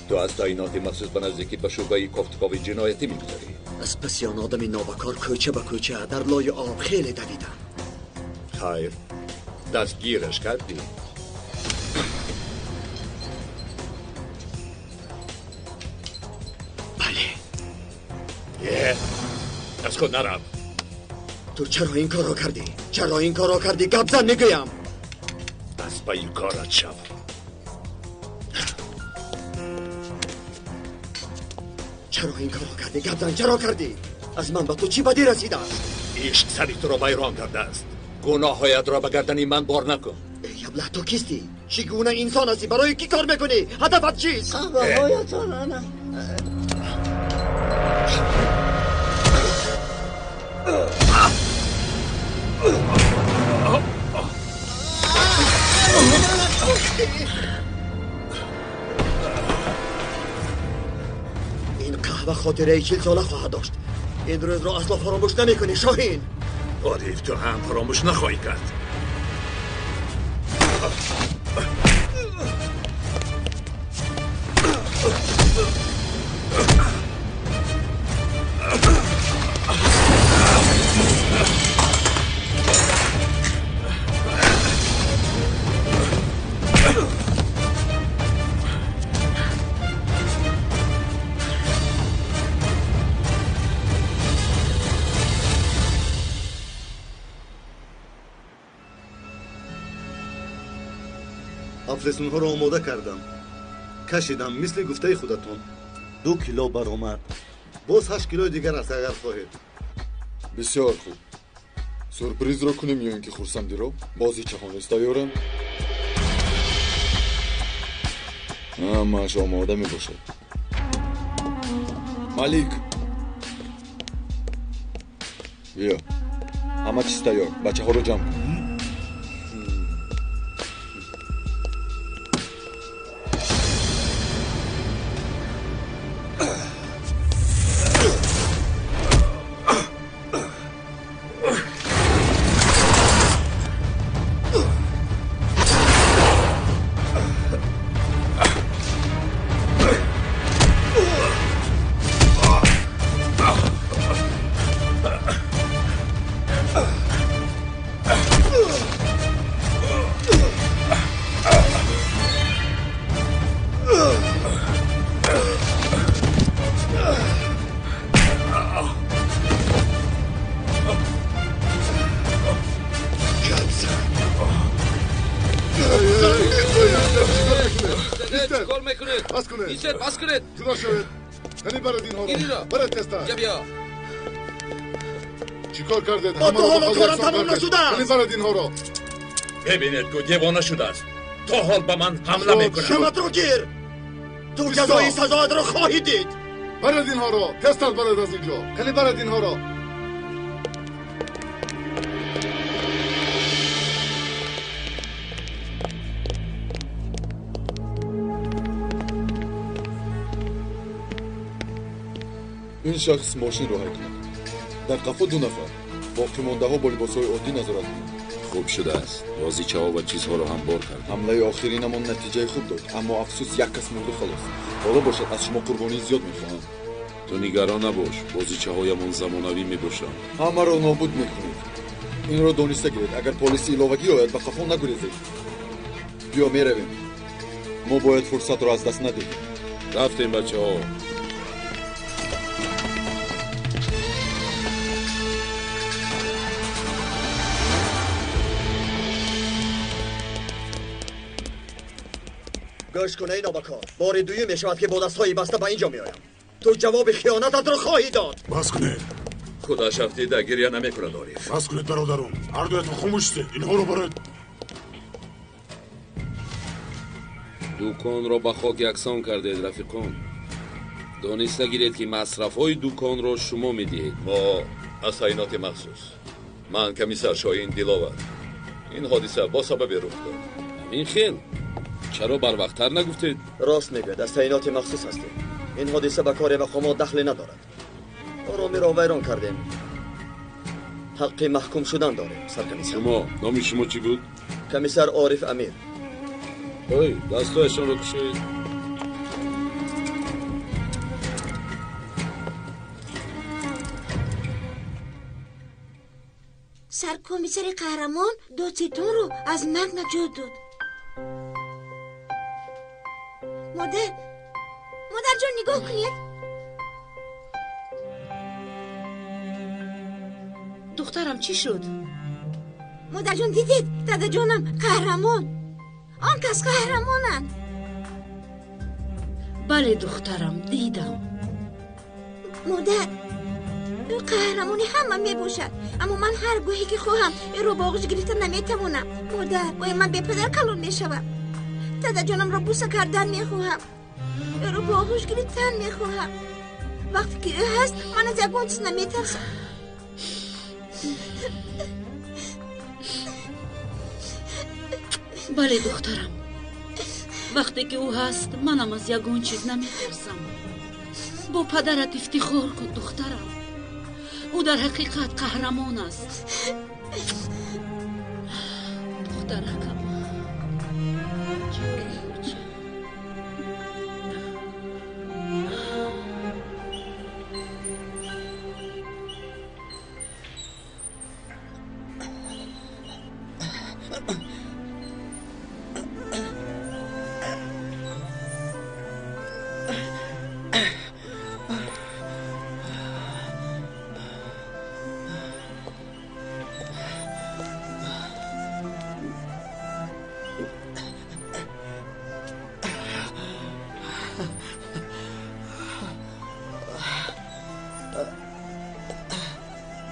ту аз таъиноти махсус ба наздикӣ ба шӯъбаи кофтукови ҷиноятӣ мегузарӣ. Аз паси он одами нобакор кӯча ба кӯча дар лои об хеле давидам. Хайр, дастгираш кардӣ? Бале. Аз худ нарав. Ту чаро ин корро кардӣ? Чаро ин корро кардӣ? Гап зан, мегӯям. Аз пайи корат шав. Чаро ин корро кардӣ? Гап зан, чаро кардӣ? Аз ман ба ту чӣ бадӣ расидааст? Ишқ сари туро вайрон кардааст. Гуноҳҳоятро ба гардани ман бор накун. Эй аблаҳ, ту кистӣ? Чӣ гуна инсон ҳастӣ? Барои кӣ кор мекунӣ? Ҳадафат чист? Қаҳваҳоятон ана. Ин қаҳва хотираи 40 сола хоҳад дошт. Ин рӯзро асло фаромӯш намекунӣ, Шоҳин. Ориф, ту ҳам фаромӯш нахоҳӣ кард. Афлесунҳоро омода кардам, кашидам, мисли гуфтаи худатон. 2 кило баромад. Боз 8 килои дигар аст, агар хоҳед. Бисёр хуб. Сюрпризро кунем ё ин ки хурсандиро? Бозичаҳо низ тайёранд? Ҳамааш омода мебошад. Малик, биё. Ҳама чиз тайёр. Бачаҳоро ҷамъ кун. بس کنید. جدا شوید. یعنی برد اینها رو. برد تستا. چیکار کردید؟ با تو حالا کارم تمام نشده است. یعنی برد اینها رو. ببینید که دیوانه شده است. تا حال به من حمله میکند. شمت رو گیر. تو جزای سزایت رو خواهی دید. برد اینها رو. تستا برد از اینجا. یعنی برد اینها رو. Ин шахс мошинро ҳай кунад. Дар қафо 2 нафар, боқимондаҳо бо либосҳои оддӣ назорат кунанд. Хуб шудааст. Бозичаҳо ва чизҳоро ҳам бор кардем. Ҳамлаи охиринамон натиҷаи хуб дод, аммо афсӯс як кас мурду халос. Ҳоло бошад аз шумо қурбонии зиёд мехоҳам. Ту нигарон набош, бозичаҳоямон замонавӣ мебошанд. Ҳамаро нобуд мекунед. Инро дониста гиред, агар полиси иловагӣ ояд, ба қафо нагурезед. Биё меравем. Мо бояд фурсатро аз даст надиҳем. Рафтем, бачаҳо. Гӯш кун эй нобакор, бори дуюм мешавад ки бо дастҳои баста ба инҷо меоям. Ту ҷавоби хиёнататро хоҳӣ дод. Бас кунед. Худаш афтида гиря намекунад, Ориф. Бас кунед, бародарон. Ҳар дуятон хомӯш шудед. Инҳоро баред. Дуконро ба хок яксон кардед, рафиқон. Дониста гиред, ки масрафҳои дуконро шумо медиҳед. Мо аз таъиноти махсус. Ман комиссар Шоҳин Диловар. Ин ҳодиса бо сабабе рух дод. Ҳамин хел? Чаро барвақттар нагуфтед? Рост мегӯяд, аз таъиноти махсус ҳастем. Ин ҳодиса ба кори мақомот дахле надорад. Оромиро вайрон кардем. Ҳаққи маҳкум шудан дорем, саркомиссар. Шумо, номи шумо чӣ буд? Комиссар Ориф Амир. Ой, дастҳояшонро кушоед. Саркомиссари қаҳрамон додситонро аз марг наҷот дод. Модар, модарҷон, нигоҳ кунед. Духтарам, чӣ шуд? Модарҷон, дидед? Дадаҷонам қаҳрамон. Он кас қаҳрамонанд. Бале, духтарам, дидам. Модар, ӯ қаҳрамони ҳама мебошад, аммо ман ҳар гоҳе ки хоҳам ӯро ба оғӯш гирифта наметавонам. Модар, оё ман бепадар калон мешавам? Дадаҷонамро буса кардан мехоҳам, ӯро ба оғӯш гирифтан мехоҳам. Вақте ки ӯ ҳаст, ман аз ягон чиз наметарсам. Бале, духтарам, вақте ки ӯ ҳаст, манам аз ягон чиз наметарсам. Бо падарат ифтихор кун, духтарам. Ӯ дар ҳақиқат қаҳрамон аст. Духтаракам.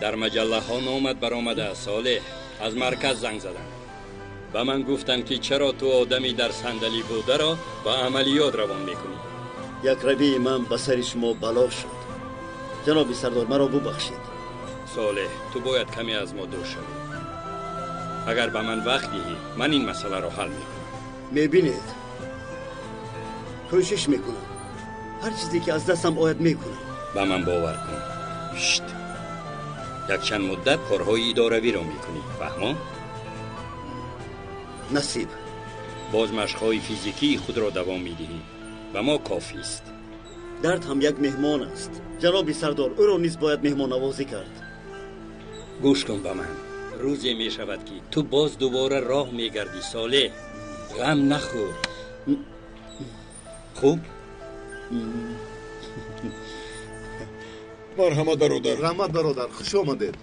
Дар маҷаллаҳо номат баромада, Солеҳ. Аз марказ занг заданд. Ба ман гуфтанд, ки чаро ту одами дар сандалӣ бударо ба амалиёт равон мекунӣ. Як равии ман ба сари шумо бало шуд. Ҷаноби сардор, маро бубахшед. Солеҳ, ту бояд каме аз мо дур шавӣ. Агар ба ман вақт диҳӣ, ман ин масъаларо ҳал мекунам. Мебинед, кӯшиш мекунам. Ҳар чизе ки аз дастам ояд мекунам. Ба ман бовар кун. Шт. Якчанд муддат корҳои идоравиро мекунӣ, фаҳмо? Насиб. Боз машқҳои физикии худро давом медиҳӣ. Ба мо кофист. Дард ҳам як меҳмон аст. Ҷаноби сардор, ӯро низ бояд меҳмоннавозӣ кард. Гӯш кун ба ман. Рӯзе мешавад, ки ту боз дубора роҳ мегардӣ, Солеҳ. Ғам нахӯр. Хуб? Марҳамат, бародар. Раҳмат, бародар, хуш омадед.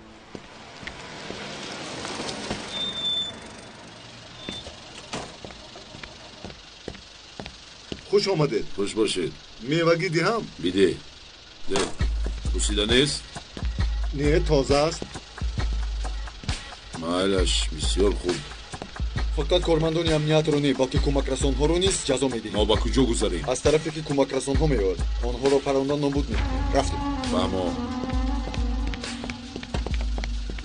Хуш омадед. Хуш бошед. Мевагӣ диҳам? Бидеҳ. Де, пӯсида нест? Не, тоза аст. Майлаш, бисёр хуб. Фақат кормандони амниятро не, балки кӯмакрасонҳоро низ ҷазо медиҳем. Мо ба куҷо гузарем? Аз тарафе ки кӯмакрасонҳо меояд, онҳоро парондан нобуд мекунем. Рафтем. Фаҳмо.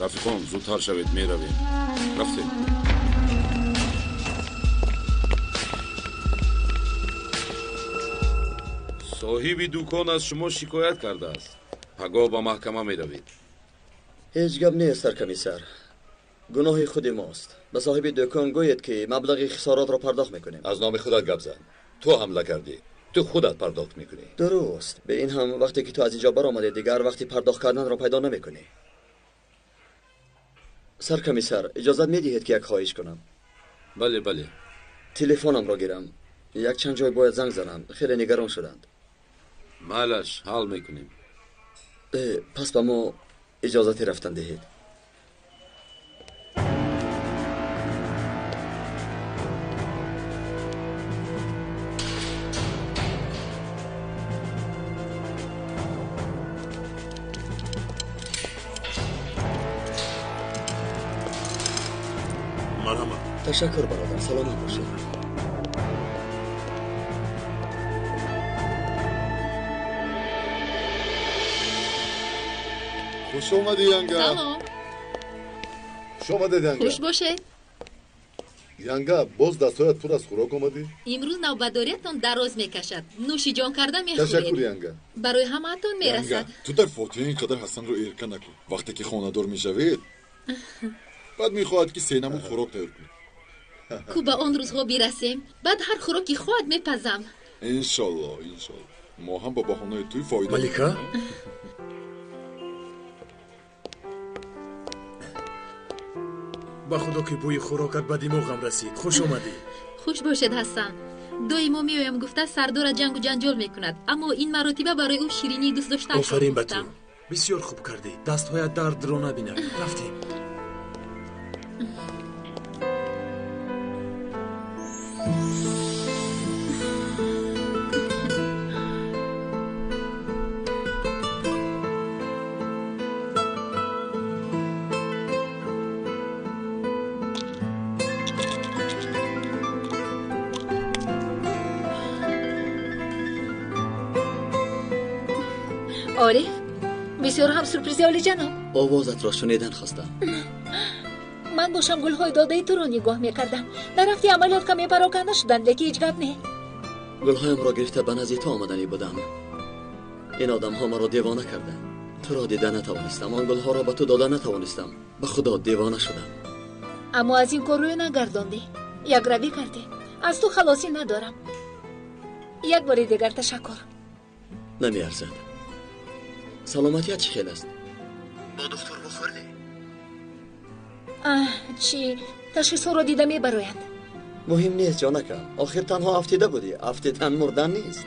Рафиқон, зудтар шавед, меравем. Рафтем. Соҳиби дукон аз шумо шикоят кардааст. Пагоҳ ба маҳкама меравед. Ҳеҷ гап нест, саркомиссар. Гуноҳи худи мост. Ба соҳиби дукон гӯед, ки маблағи хисоротро пардохт мекунем. Аз номи худат гап зан. Ту ҳамла кардӣ. Ту худат пардохт мекунӣ. Дуруст. Бе ин ҳам вақте ки ту аз инҷо баромадӣ, дигар вақти пардохт карданро пайдо намекунӣ. Саркомиссар, иҷозат медиҳед, ки як хоҳиш кунам? Бале, бале. Телефонамро гирам. Якчанд ҷой бояд занг занам. Хеле нигарон шуданд. Майлаш, ҳал мекунем. Пас ба мо иҷозати рафтан диҳед. Ташаккур, бародар, саломат бошед. Хуш омадӣ, янга. Салом. Хуш омадед, янга. Хуш бошед. Янга, боз дастҳоят пур аз хӯрок омадӣ? Имрӯз навбатдориятон дароз мекашад. Нӯши ҷон карда мехӯред. Ташаккур, янга. Барои ҳамаатон мерасад. Ту дар фотиҳа ин қадар Ҳасанро эрка накун. Вақте ки хонадор мешавед, баъд мехоҳад ки се намуд хӯрок тайёр кунед. Ку ба он рӯзҳо бирасем, баъд ҳар хӯроки хоҳад мепазам. Иншолло, иншолло. Мо ҳам ба баҳонаи тӯй фоида. Малика? Ба худо ки бӯи хӯрокат ба димоғам расид. Хуш омадӣ. Хуш бошед, Ҳасан. Доимо меоям гуфта сардора ҷангу ҷанҷол мекунад, аммо ин маротиба барои ӯ ширинии дӯст доштаашро Офарин ба ту. гуфтам. Бисёр хуб кардӣ. Дастҳоят дардро набинад. Рафтем. Ориф, бисёр ҳам сюрпризи олиҷаноб. Овозатро шунидан хостам. Ман бошам гулҳои додаи туро нигоҳ мекардам. Дар рафти амалиёт каме пароканда шуданд, лекин ҳеҷ гап не. Гулҳоямро гирифта ба назди ту омаданӣ будам. Ин одамҳо маро девона карданд. Туро дида натавонистам, он гулҳоро ба ту дода натавонистам. Ба худо девона шудам. Аммо аз ин кор рӯй нагардондӣ. Якравӣ кардӣ. Аз ту халосӣ надорам. Як бори дигар ташаккур. Намеарзад. Саломатият чӣ хел аст? Бо духтур бухӯрдӣ? Чӣ? Ташхисҳоро дида мебароянд. Муҳим нест, ҷонакам. Охир танҳо афтида будӣ. Афтидан мурдан нест.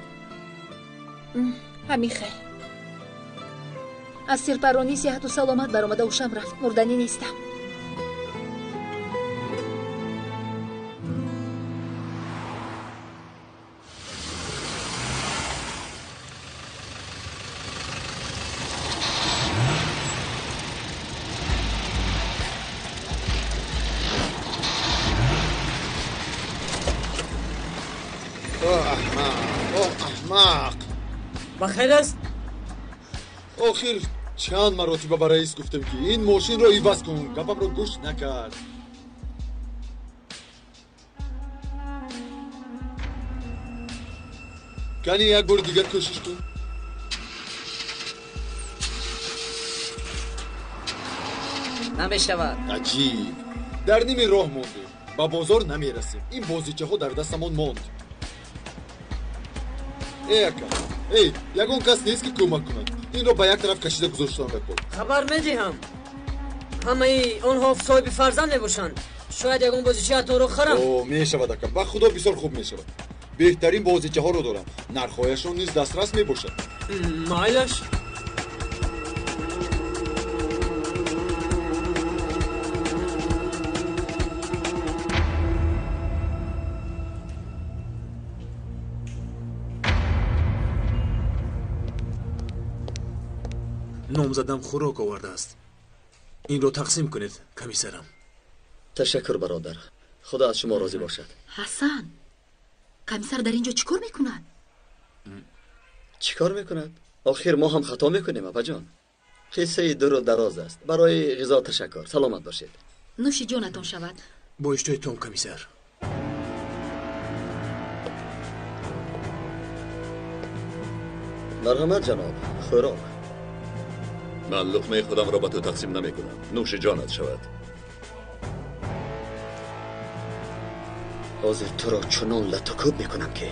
Ҳамин хел. Аз сирпаронӣ сиҳату саломат баромада ҳушам рафт. Мурданӣ нестам. Бахайр аст? Охир чанд маротиба ба раис гуфтам, ки ин мошинро иваз кун, гапамро гӯш накард. Кани як бори дигар кӯшиш кун. Намешавад. Аҷиб. Дар ними роҳ мондем. Ба бозор намерасем. Ин бозичаҳо дар дастамон монд. Эй ака, эй, ягон кас нест ки кӯмак кунад. Инро ба як тараф кашида гузоштан бекор. Хабар медиҳам. Ҳамаи онҳо соҳиби фарзанд мебошанд. Шояд ягон бозичаатонро харам. О, мешавад ака, ба худо бисёр хуб мешавад. Беҳтарин бозичаҳоро дорам. Нархҳояшон низ дастрас мебошад. Майлаш. Номзадам хӯрок овардааст. Инро тақсим кунед, комиссарам. Ташаккур, бародар. Худо аз шумо розӣ бошад. Ҳасан, комиссар дар ин ҷо чӣ кор мекунад? Чӣ кор мекунад? Охир мо ҳам хато мекунем, апаҷон. Қиссаи дуру дароз аст. Барои ғизо ташаккур. Саломат бошед. Нӯши ҷонатон шавад. Бо иштиҳои том, комиссар. Марҳамат, ҷаноб, хӯрок. Ман луқмаи худамро ба ту тақсим намекунам. Нӯши ҷонат шавад. Ҳозир туро чунон латукӯб мекунам, ки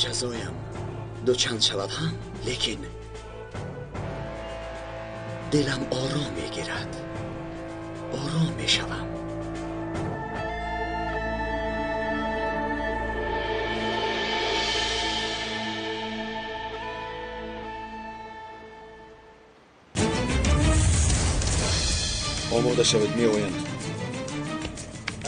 ҷазоям дучанд шавад ҳам, лекин дилам ором мегирад. Ором мешавам. Омода шавед, меоянд.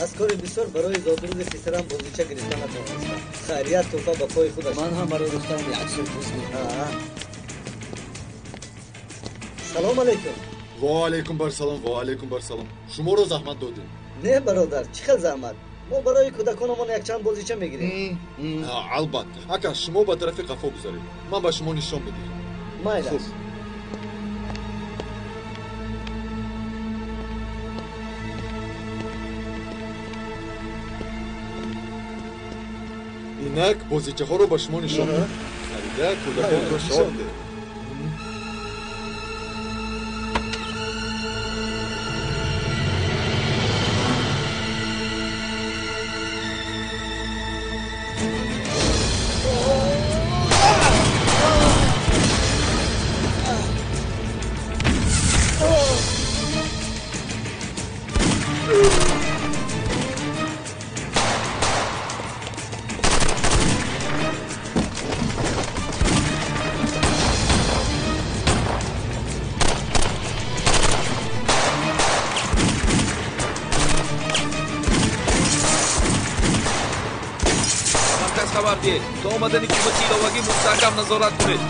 Аз кори бисёр барои зодрӯзи писарам бозича гирифта натавонистам. Хайрият тӯҳфа ба пои худаш. Ман ҳам барои духтарам як сюрприз мекунам. Салом алейкум. Ва алайкум барсалом, ва алайкум барсалом. Шуморо заҳмат додем. Не бародар, чӣ хел заҳмат? Мо барои кӯдаконамон якчанд бозича мегирем. Албатта. Ака, шумо ба тарафи қафо гузаред. Ман ба шумо нишон медиҳам. Майлаш. Инак бозичаҳоро ба шумо нишон медиҳам. Харида кӯдаконро шод диҳед. То омадани кӯмаки иловагӣ мустаҳкам назорат кунед.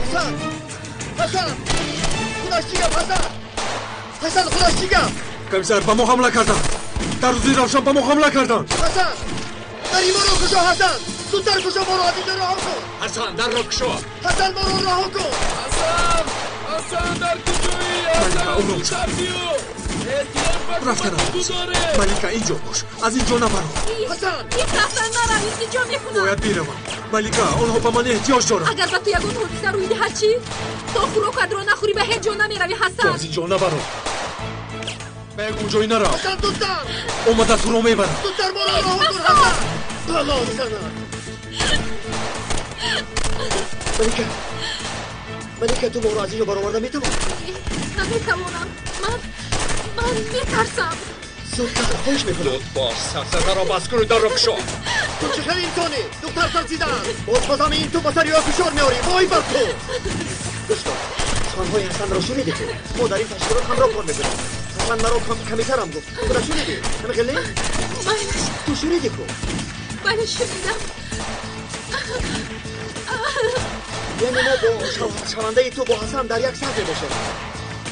Ҳасан! Ҳасан! Худаш чӣ гап, Ҳасан? Ҳасан, худаш чӣ гап? Комиссар, ба мо ҳамла карданд. Дар рӯзи равшан ба мо ҳамла карданд. Ҳасан! Дари моро кушо, Ҳасан! Зудтар кушо, моро аз инҷо раҳо кун! Ҳасан, дарро кушо! Ҳасан, моро раҳо кун! Ҳасан! Ҳасан, дар куҷоӣ? Малика, ором шав. Рафтанам. Малика, инҷо бош. Аз инҷо набаро. Ҳасан! Ҳасан, нарав, интиҷо мекунам. Бояд биравам. Малика, онҳо ба ман эҳтиёҷ доранд. Агар ба ту ягон ҳодиса рӯй диҳад чӣ? То хӯрокатро нахӯрӣ ба ҳеҷ ҷо намеравӣ, Ҳасан. Ту аз инҷо набаро. Ба ягон ҷой нарав. Ҳасан, дӯстам! Омада туро мебарам. Зудтар моро раҳо кун, Ҳасан! Бало занад. Малика, Малика, ту моро аз инҷо бароварда метавонӣ? Наметавонам. Ман метарсам. Зудтар, хоҳиш мекунам. Зуд бош, сарсадаро бас куну дарро кушо. Ту чӣ хел инсонӣ? Духтар тарсидаанд. Боз ба замин ту ба сари ӯ фишор меорӣ. Вой бар ту! Гӯш кун, суханҳои Ҳасанро шунидӣ ту? Мо дар ин ташкилот ҳамроҳ кор мекунем. Ҳасан маро комиссарам гуфт. Ту шунидӣ? Ҳамин хел не? Бале. Ту шунидӣ ку? Бале, шунидам. Яъне мо бо шавандаи ту бо Ҳасан дар як саф мебошем.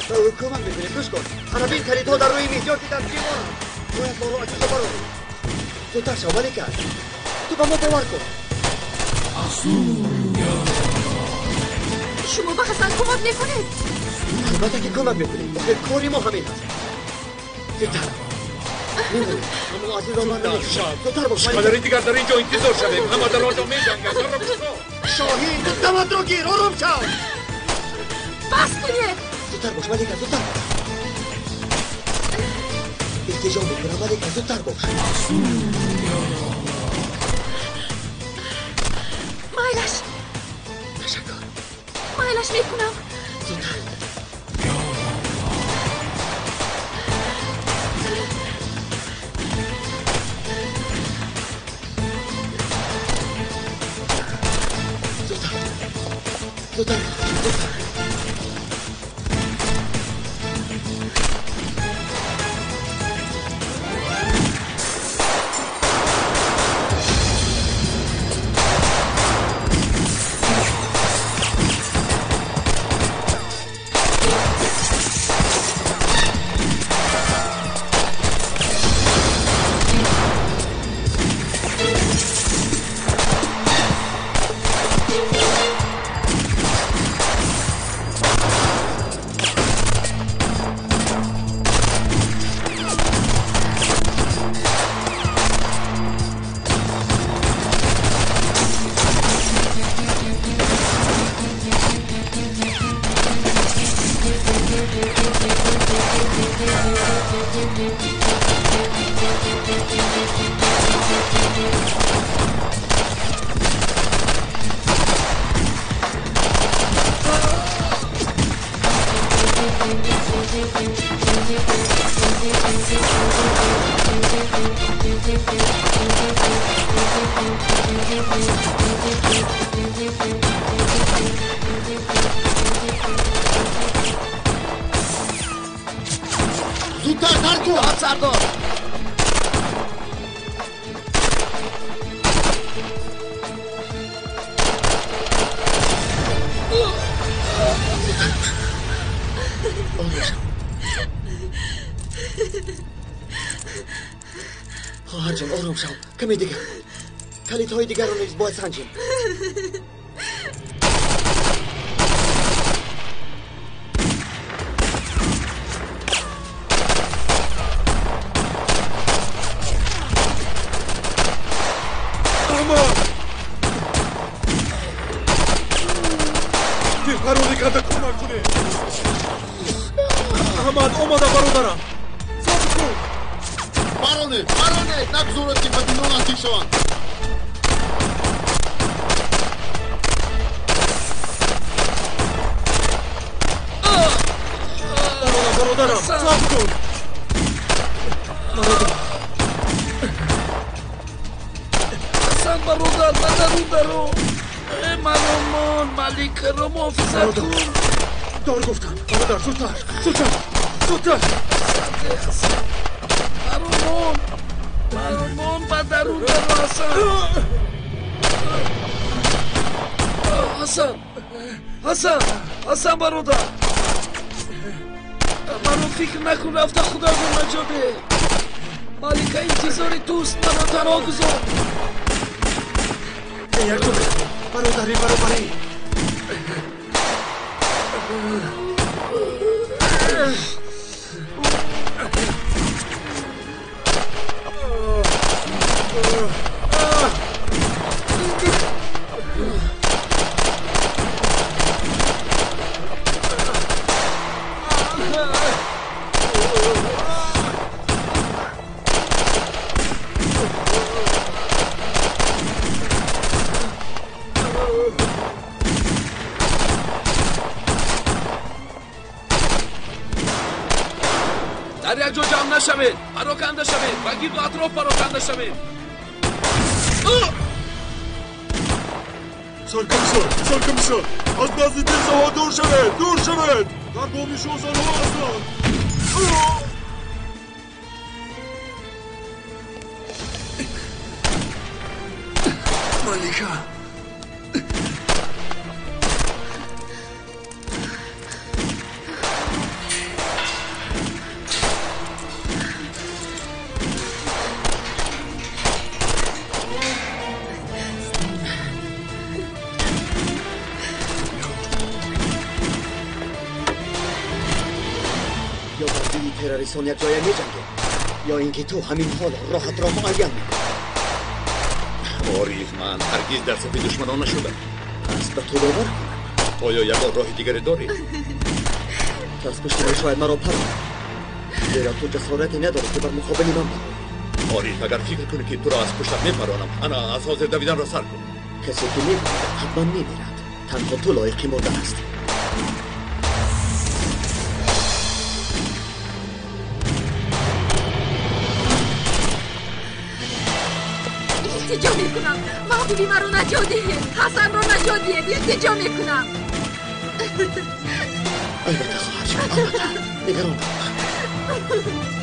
Ба ӯ кӯмак мекунем. Гӯш кун, ана бин, калидҳо дар рӯи мизёр ки дар ҷивонанд. Бояд моро аз инҷо барорӣ. Зудтар шав, Малика. Ту ба мо бовар кун. Шумо ба Ҳасан кӯмак мекунед? Албатта ки кӯмак мекунем. Охир кори мо ҳамин аст. Зудтар. Мемонем. Аммо аз ин роҳ ман намешавам. Зудтар бош, Малика. Чӣ қадари дигар дар ин ҷо интизор шавем? Ҳама дар он ҷо меҷанганд. Дарро кушо. Шоҳин, ту даматро гир, ором шав. Бас кунед. Зудтар бош, Малика, зудтар. Илтиҷо мекунам, Малика, зудтар бош. Майлаш. Ташаккур. Майлаш мекунам. Зудтар. Зудтар. Зудтар. Зудтар. Зудтар дар кун! Сардор! Ором шав. Хоҳарҷон, ором шав. Каме дигар. Калидҳои дигарро низ бояд санҷем. Аҳмад! Тирпаронӣ карда кӯмак кунед. Аҳмад, омада бародарам. Сабр кун. Баронед, баронед, нагузоред ки ба бино наздик шаванд. Бародарам, сабр кун. Бародар. Ҳасан бародар, ба дарун даро. Э, маромон, маликаро муҳофизат кун. Дор гуфтам. Бародар, зудтар, зудтар, зудтар. Ҳасан, маромон, маромон, ба дарун даро, Ҳасан. Ҳасан, Ҳасан, Ҳасан бародар. Маро фикр накун, рафта худатро наҷот деҳ. Малика интизори туст, маро танҳо гузор. Якҷо бародарӣ, баробарӣ. Дар як ҷо ҷамъ нашавед, пароканда шавед, ба гирду атроф пароканда шавед. Саркомиссар, саркомиссар, аз назди тирзаҳо дур шавед, дур шавед! Дар боми шозанҳо ҳастанд. Малика. Ё бар зидди террористон якҷоя меҷангем, ё ин ки ту ҳамин ҳоло роҳатро муайян мекунӣ. Ориф, ман ҳаргиз дар сафи душманон нашудам. Пас ба ту бовар кунам. Оё ягон роҳи дигаре дорӣ? Ту аз пушти ман шояд маро паронӣ, зеро ту ҷасорате надорӣ ки бар муқобили ман бароӣ. Ориф, агар фикр кунӣ ки туро аз пуштат мепаронам, ана аз ҳозир давиданро сар кун. Касе ки мегӯяд ҳатман мемирад. Танҳо ту лоиқи мурдан ҳастӣ. Илтиҷо мекунам, маҳбуби маро наҷот диҳед, Ҳасанро наҷот диҳед, илтиҷо мекунам. Албатта, хоҳарҷон, албатта, нигарон набош.